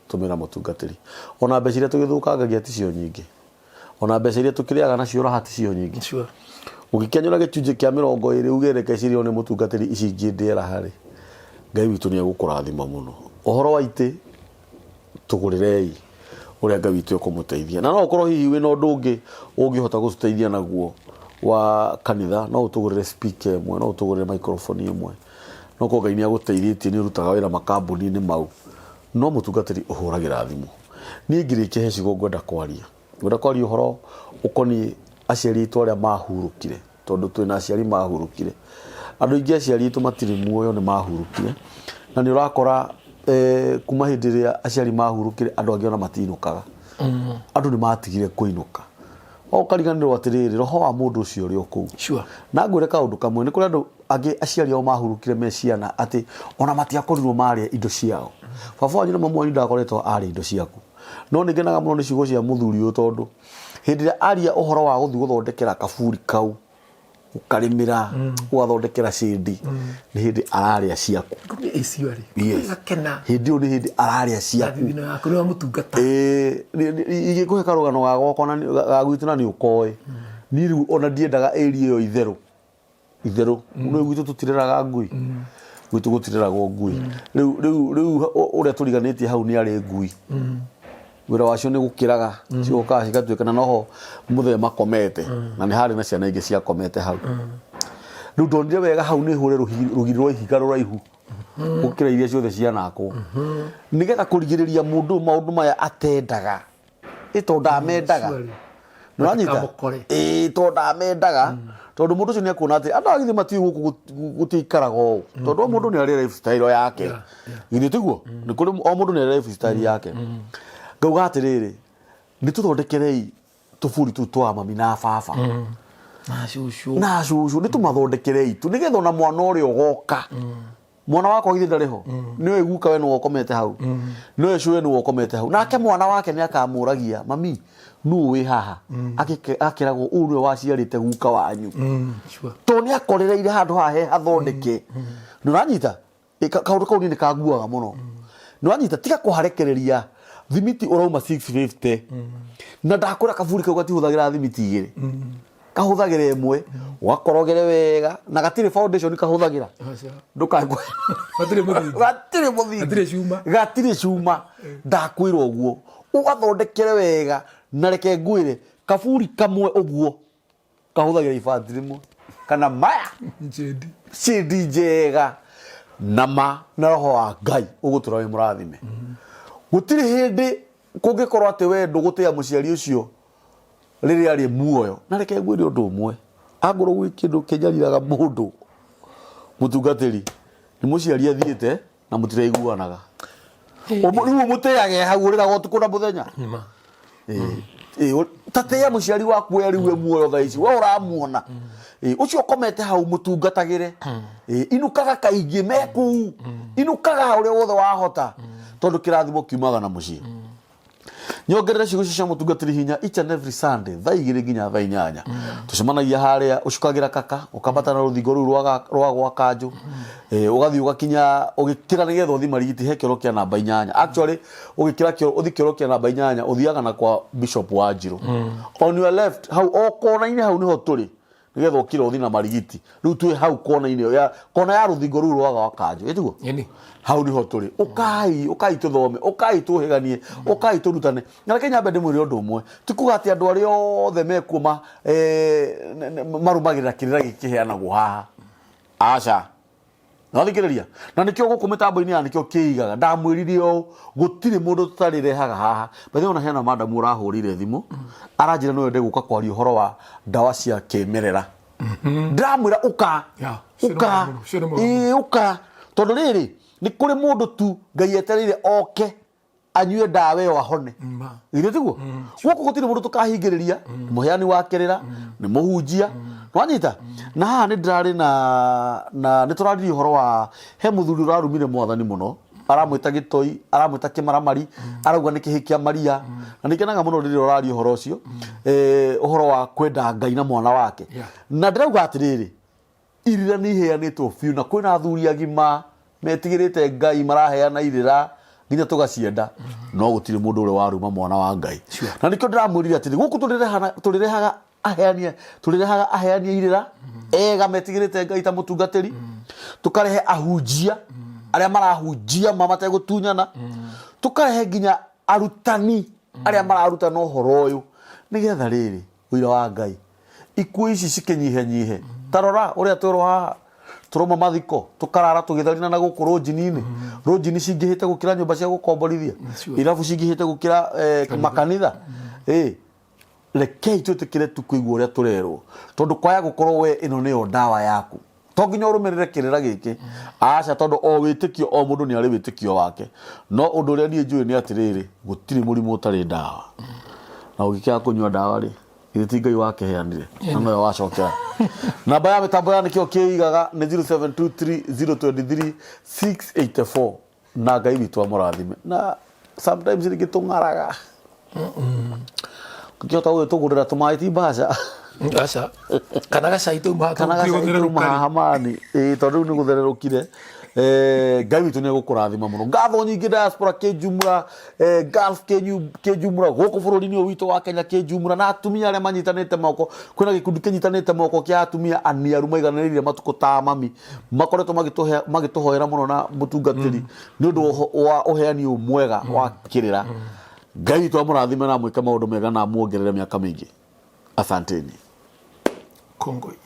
tũmĩra mũtungatĩri. Ona mbeca iria tũgĩthũkangagia ti cio nyingĩ, ona mbeca iria tũkĩrĩaga nacio raha ti cio nyingĩ. Ũgĩkenyũra gĩcunjĩ kĩa 20 uge reke cirĩo nĩ mũtungatĩri, ici ingĩ ndĩe raha rĩ, Ngai witũ nĩ egũkũrathima mũno. Ũhoro wa itĩ, tũgũrĩrei ũrĩa Ngai witũ ekũmũteithia. Na no ũkorwo hihi wĩna ũndũ ũngĩ ũngĩhota gũtũteithia naguo wa kanitha, no ũtũgũrĩre speaker ĩmwe, no ũtũgũrĩre microphone ĩmwe, no korwo Ngai nĩ agũteithĩtie nĩ ũrutaga wĩra makambuni-inĩ mau, no mũtungatĩri ũhũragĩra thimũ. Niĩ ngĩrĩkia he ciugo ngwenda kwaria. Ngwenda kwaria ũhoro ũkoniĩ aciari aitũ arĩa mahurũkire, tondũ twĩna aciari mahurũkire. Andũ aingĩ aciari aitũ matirĩ muoyo nĩ mahurũkire, na nĩ ũrakora kuma hĩndĩ ĩrĩa aciari mahurũkire andũ angĩ ona matinũkaga. Andũ nĩ matigire kũinũka. Ũkariganĩrwo atĩrĩrĩ, roho wa mũndũ ũcio ũrĩ o kũu. Na ngwĩre kaũndũ kamwe, nĩ kũrĩ andũ angĩ aciari ao mahurũkire me ciana atĩ ona matiakorirwo marĩa indo ciao. Baba wanyu na mamu wanyu ndakoretwo arĩa indo ciaku. No nĩ ngenaga mũno nĩ ciugo cia mũthuri ũyũ, tondũ hĩndĩ ĩrĩa aria ũhoro wa gũthiĩ gũthondekera kaburi kau, ũkarĩmĩra, ũgathondekera cĩndi, nĩ hĩndĩ ararĩa ciaku. Gakena. Hĩndĩ ĩyo nĩ hĩndĩ ararĩa ciaku. Thithino yaku nĩ wa mũtungata. Ingĩkũhe karũgano ga gwakwa na ga gwitũ na nĩ ũkoĩ. Niĩ rĩu ona ndiendaga area ĩyo itherũ. Itherũ. Nĩ gwitũ tũtireraga ngui. Gwitũ gũtireragwo ngui. Rĩu ũrĩa tũriganĩtie hau nĩ arĩ ngui. Wĩra wacio nĩ gũkĩraga, cigokaga cigatuĩka na noho mũthee makomete, na nĩ harĩ na ciana ingĩ ciakomete hau. Rĩu ndonire wega hau nĩ hũre rũgiri rwa ihiga rũraihu gũkĩra iria ciothe cianakwo, nĩgetha kũrigĩrĩria mũndũ ũyũ maũndũ maya atendaga. Ĩ tondũ ndamendaga. Nĩũranyita? Matikamũkore. Ĩ tondũ ndamendaga, tondũ mũndũ ũcio nĩ ekuona atĩ andũ aya githĩ matiũĩ gũkũ gũtiikaraga ũũ, tondũ o mũndũ nĩ arĩ lifestyle yake. Githĩ tiguo? Nĩ kũrĩ o mũndũ nĩ arĩ lifestyle yake. Ngauga atĩrĩrĩ, nĩ tũthondekerei tũburi tũu twa mami na baba. Na cũcũ. Na cũcũ, nĩ tũmathondekerei tu, nĩgetha ona mwana ũrĩa ũgoka. Mwana wakwa githĩ ndarĩ ho? Nĩũĩ guka we nĩwe ũkomete hau, nĩũĩ cũwe nĩwe ũkomete hau, nake mwana wake nĩ akamũragia, mami nũ wĩ haha? Akeragwo ũyũ nĩwe waciarĩte guka wanyu. Tondũ nĩ akorereire handũ haha he hathondeke. Nĩ ũranyita? Kaũndũ kau niĩ nĩ kanguaga mũno. Nĩ ũranyita? Tiga kũharekereria thimiti ũrauma 650. Na ndakwĩra kaburi kau gatihũthagĩra thimiti igĩrĩ. Kahũthagĩra ĩmwe, ũgakorogere wega, na gatirĩ foundation kahũthagĩra. Ndũkae Gatirĩ mũthingi. Gatirĩ mũthingi. Gatirĩ cuma. Gatirĩ cuma. Ndakwĩra ũguo. Ũgathondekere wega. Na reke ngwĩre, kaburi kamwe ũguo kahũthagĩra ibati rĩmwe kana maya. Njĩndi. Cindi njega na ma na roho wa Ngai ũgũtũra wĩ mũrathime. Gũtirĩ hĩndĩ kũngĩkorwo atĩ we ndũgũtĩa mũciari ũcio rĩrĩa arĩ muoyo. Na reke ngwĩre ũndũ ũmwe, angorwo gwĩ kĩndũ kĩnyariraga mũndũ mũtungatĩri, nĩ mũciari athiĩte na mũtiraiguanaga. Rĩu ũmũtĩage hau ũrĩraga ũtukũ na mũthenya. Nĩma. Ta tĩa mũciari waku we rĩu e muoyo thaa ici, we ũramuona. Ũcio ũkomete hau mũtungatagĩre. Inũkaga kaingĩ me kũu, inũkaga ũrĩa wothe wahota, tondũ kĩrathimo kiumaga na mũciĩ. Nyongerere ciugo icio cia mũtungatĩri hinya each and every Sunday thaa 2 nginya thaa 8. Tũcemanagia harĩa ũcukagĩra kaka, ũkambata na rũthingo rũu rwa gwa kanjũ, ũgathiĩ ũgakinya ũgĩkĩra nĩgetha ũthiĩ Marigiti he kĩoro kĩa namba 8. Actually ũgĩkĩra kĩoro, ũthiĩ kĩoro kĩa namba 8 ũthiaga na kwa Bishop Wanjirũ. On your left hau o kona-inĩ hau nĩho tũrĩ nĩgetha ũkĩre ũthiĩ na Marigiti. Rĩu twĩ hau kona-inĩ ĩyo ya kona ya rũthingo rũu rwa gwa kanjũ, ĩ tiguo? Ĩni. Hau nĩho tũrĩ. Ũkai, ũkai tũthome, ũkai tũhĩganie, ũkai tũrutane. Na reke nyambe ndĩmwĩre ũndũ ũmwe, ti kuga atĩ andũ arĩa othe mekuo marũmagĩrĩra kĩrĩra gĩkĩ kĩheanagwo haha. Aca. Nathikĩrĩria. Na nĩkĩo gũkũ mĩtambo-inĩ ya nĩkĩo kĩigaga. Ndamwĩrire ũũ, gũtirĩ mũndũ tũtarĩrehaga haha. By the way, ona hena madam ũrahũrire thimũ, aranjĩra no ende gũka kwaria ũhoro wa ndawa cia kĩmerera. Ndĩramwĩra ũka, Yeah, ũcio nĩ ũka, mwega mũno, ũcio nĩ mwega ĩĩ ũka. Tondũ rĩrĩ, nĩ kũrĩ mũndũ tu Ngai etereire oke anyue ndawa ĩyo ahone. Ma. Githĩ tiguo? Gũkũ gũtirĩ mũndũ tũkahingĩrĩria, nĩ mũheani wa kĩrĩra, nĩ mũhunjia. Nĩwanyita? Na haha nĩ ndĩrarĩ na nĩ tũraririe ũhoro wa he mũthuri ũrarumire mwathani mũno, aramwĩta gĩtoi, aramwĩta kĩmaramari, arauga nĩ kĩhĩ kĩa Maria. Na nĩ ngenaga mũno rĩrĩa ũraria ũhoro ũcio, ũhoro wa kwenda Ngai na mwana wake. Na ndĩrauga atĩrĩrĩ, irĩra nĩ iheanĩtwo biũ na kwĩna athuri agima metigĩrĩte Ngai maraheana irĩra nginya tũgacienda, no gũtirĩ mũndũ ũrĩ waruma mwana wa Ngai. Na nĩkĩo ndĩramwĩrire atĩrĩ, gũkũ tũrĩrehaga aheani, tũrĩrehaga aheani a irĩra ega metigĩrĩte Ngai ta mũtungatĩri, tũkarehe ahunjia arĩa marahunjia ma mategũtunyana, tũkarehe nginya arutani arĩa mararutana ũhoro ũyũ, nĩgetha rĩrĩ ũira wa Ngai ikuũ ici cikĩnyihenyihe. Ta rora ũrĩa twerwo haha, tũroma mathiko tũkarara tũgĩtharina na gũkũ rũnjini-inĩ. Rũnjini cingĩhĩte gũkĩra nyũmba cia gũkomborithia, irabu cingĩhĩte gũkĩra makanitha. Rekei twĩtĩkĩre tu kũigua ũrĩa tũrerwo, tondũ kwaya gũkorwo we ĩno nĩyo ndawa yaku, to nginya ũrũmĩrĩre kĩrĩra gĩkĩ, aca, tondũ o wĩtĩkio, o mũndũ nĩ arĩ wĩtĩkio wake. No ũndũ ũrĩa niĩ njũĩ nĩ atĩrĩrĩ, gũtirĩ mũrimũ ũtarĩ ndawa, na ũngĩkĩaga kũnyua ndawa rĩ, githĩ ti Ngai wakĩheanire na nowe wacokera. Namba ya mĩtambo ya nĩkĩo kĩigaga nĩ 0723 023 684. Na Ngai witũ amũrathime. Na sometimes rĩngĩ tũng'araga, ũngĩhota gũgĩtũgũrĩra tũmaĩ ti mbaca. Aca. Kana gacai tũma kana gacai tuma haha mani, ĩĩ, tondũ rĩu nĩ gũthererũkire. Ngai witũ nĩ egũkũrathima mũno. Ngatho nyingĩ diaspora kĩnjumra, Gulf kĩnjumra, gũkũ bũrũri-inĩ ũyũ witũ wa Kenya kĩnjumra, na atumia arĩa manyitanĩte moko. Kwĩna gĩkundi kĩnyitanĩte moko kĩa atumia aniaru maiganĩrĩire matukũ ta mami, makoretwo magĩtũhoera mũno na mũtungatĩri nĩ ũndũ wa ũheani ũyũ mwega wa kĩrĩra. Ngai witũ amũrathime na amwĩke maũndũ mega na amuongerere mĩaka mĩingĩ. Asanteni. Kongoi.